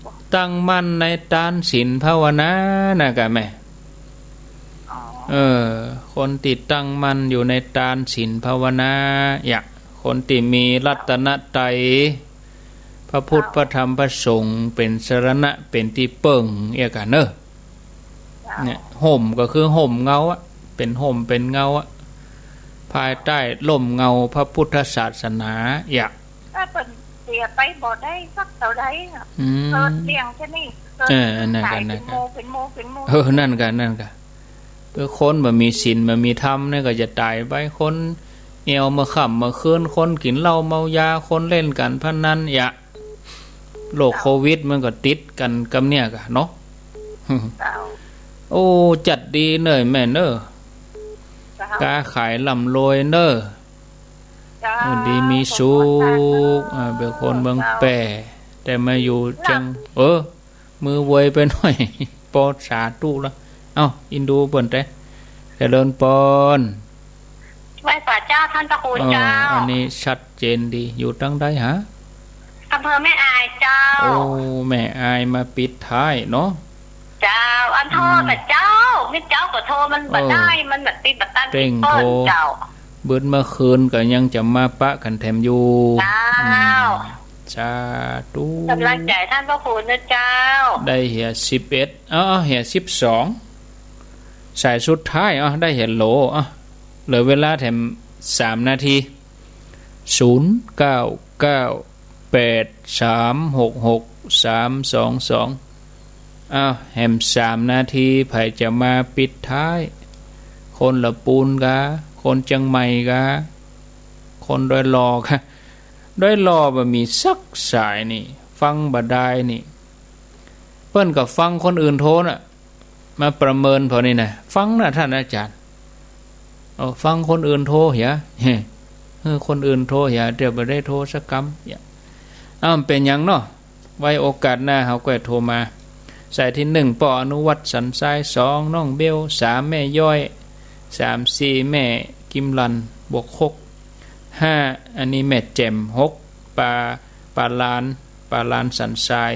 เจ้า ตั้งมั่นในตานศีลภาวนาน่ะกาแม่ อ๋อ เออ คนตี้ตั้งมั่นอยู่ในตานศีลภาวนาอย่า คนตี้มีรัตนตรัย พระพุทธ เจ้า พระธรรม พระสงฆ์ เป๋นสรณะ เป๋นตี้เปิ้ง เอี้ยกาเน้อ เจ้า เนี่ย ห่มก็คือห่มเงาอะ เป๋นห่มเป๋นเงาอะ ภายใต้ร่มเงาพระพุทธศาสนาอย่า ถ้าเปิ้นเสียไปบ่ได้สักเต้าใดอะ อืม เกิดเรื่องแค่นี้ เกิด เออ นั่นกา ต๋าย นั่นกา เป๋นหมู่ เป๋นหมู่ เป๋นหมู่ เออ นั่นกา นั่นกา คือคนบ่มีศีลบ่มีธรรมเนี่ยก็จะต๋ายไป คนแอ่วเมื่อค่ำเมื่อคืน คนกิ๋นเหล้าเมายา คนเล่นก๋านพนันอย่า โรคโควิดมันก็ติดกั๋นกำเนี่ยกาเนาะ เจ้า โอ้ จัดดีเน้อแม่เน้อ เจ้า ก๊าขายร่ำรวยเน้อ เจ้า อยู่ดีมีสุข สาธุ อ่า เป๋นคนเมืองแป้ เจ้า แต่มาอยู่เจียง เออ มือไวไปหน่อย ปอสาธุละ เอ้า อินดูเปิ้นแต๊ เจริญปอน ไหว้สาเจ้าท่านพระครู เออ เจ้า อันนี้ชัดเจนดี อยู่ตังใดฮะ อำเภอแม่อายเจ้า โอ้ แม่อายมาปิดท้ายเนาะ เจ้า อันโทษ อืม นะเจ้า มิตรเจ้าก็โทรมันบ่ได้ เออ มันบ่ติดบ่ตัน เร่งโทร เจ้า เบิดเมื่อคืนก็ยังจะมาปะกั๋นแถมอยู่ เจ้า อืม สาธุ ก๋ำลังใจ๋ท่านพระครูนะเจ้า ได้เหียสิบเอ็ด เอ้า เหียสิบสอง สายสุดท้าย เอ้า ได้เหียโหล เอ้า เหลือเวลาแถมสามนาที ศูนย์เก้าเก้า แปดสามหกหก สามสองสอง อ้าว แหมสามนาที ใผจะมาปิดท้าย คนละปูนกา คนเจียงใหม่กา คนดอยหล่อกา ดอยหล่อบ่มีสักสายนี่ ฟังบ่ได้นี่ เปิ้นก็ฟังคนอื่นโทรน่ะ มาประเมินผ่อนี่นะ ฟังนะท่านอาจารย์ เออ ฟังคนอื่นโทรเหีย เออ คนอื่นโทรเหีย เดี๋ยวบ่ได้โทรสักกำ เหีย อ้าว เป๋นหยังเนาะ ไว้โอกาสหน้าเฮาก็โทรมา สายตี้หนึ่ง ป้ออนุวัฒน์สันทราย สอง น้องเบล สาม แม่ย้อย สาม สี่ แม่กิมลัน บวก หก ห้า อันนี้แม่แจ่ม หก ป้า ป้าลาน ป้าลานสันทราย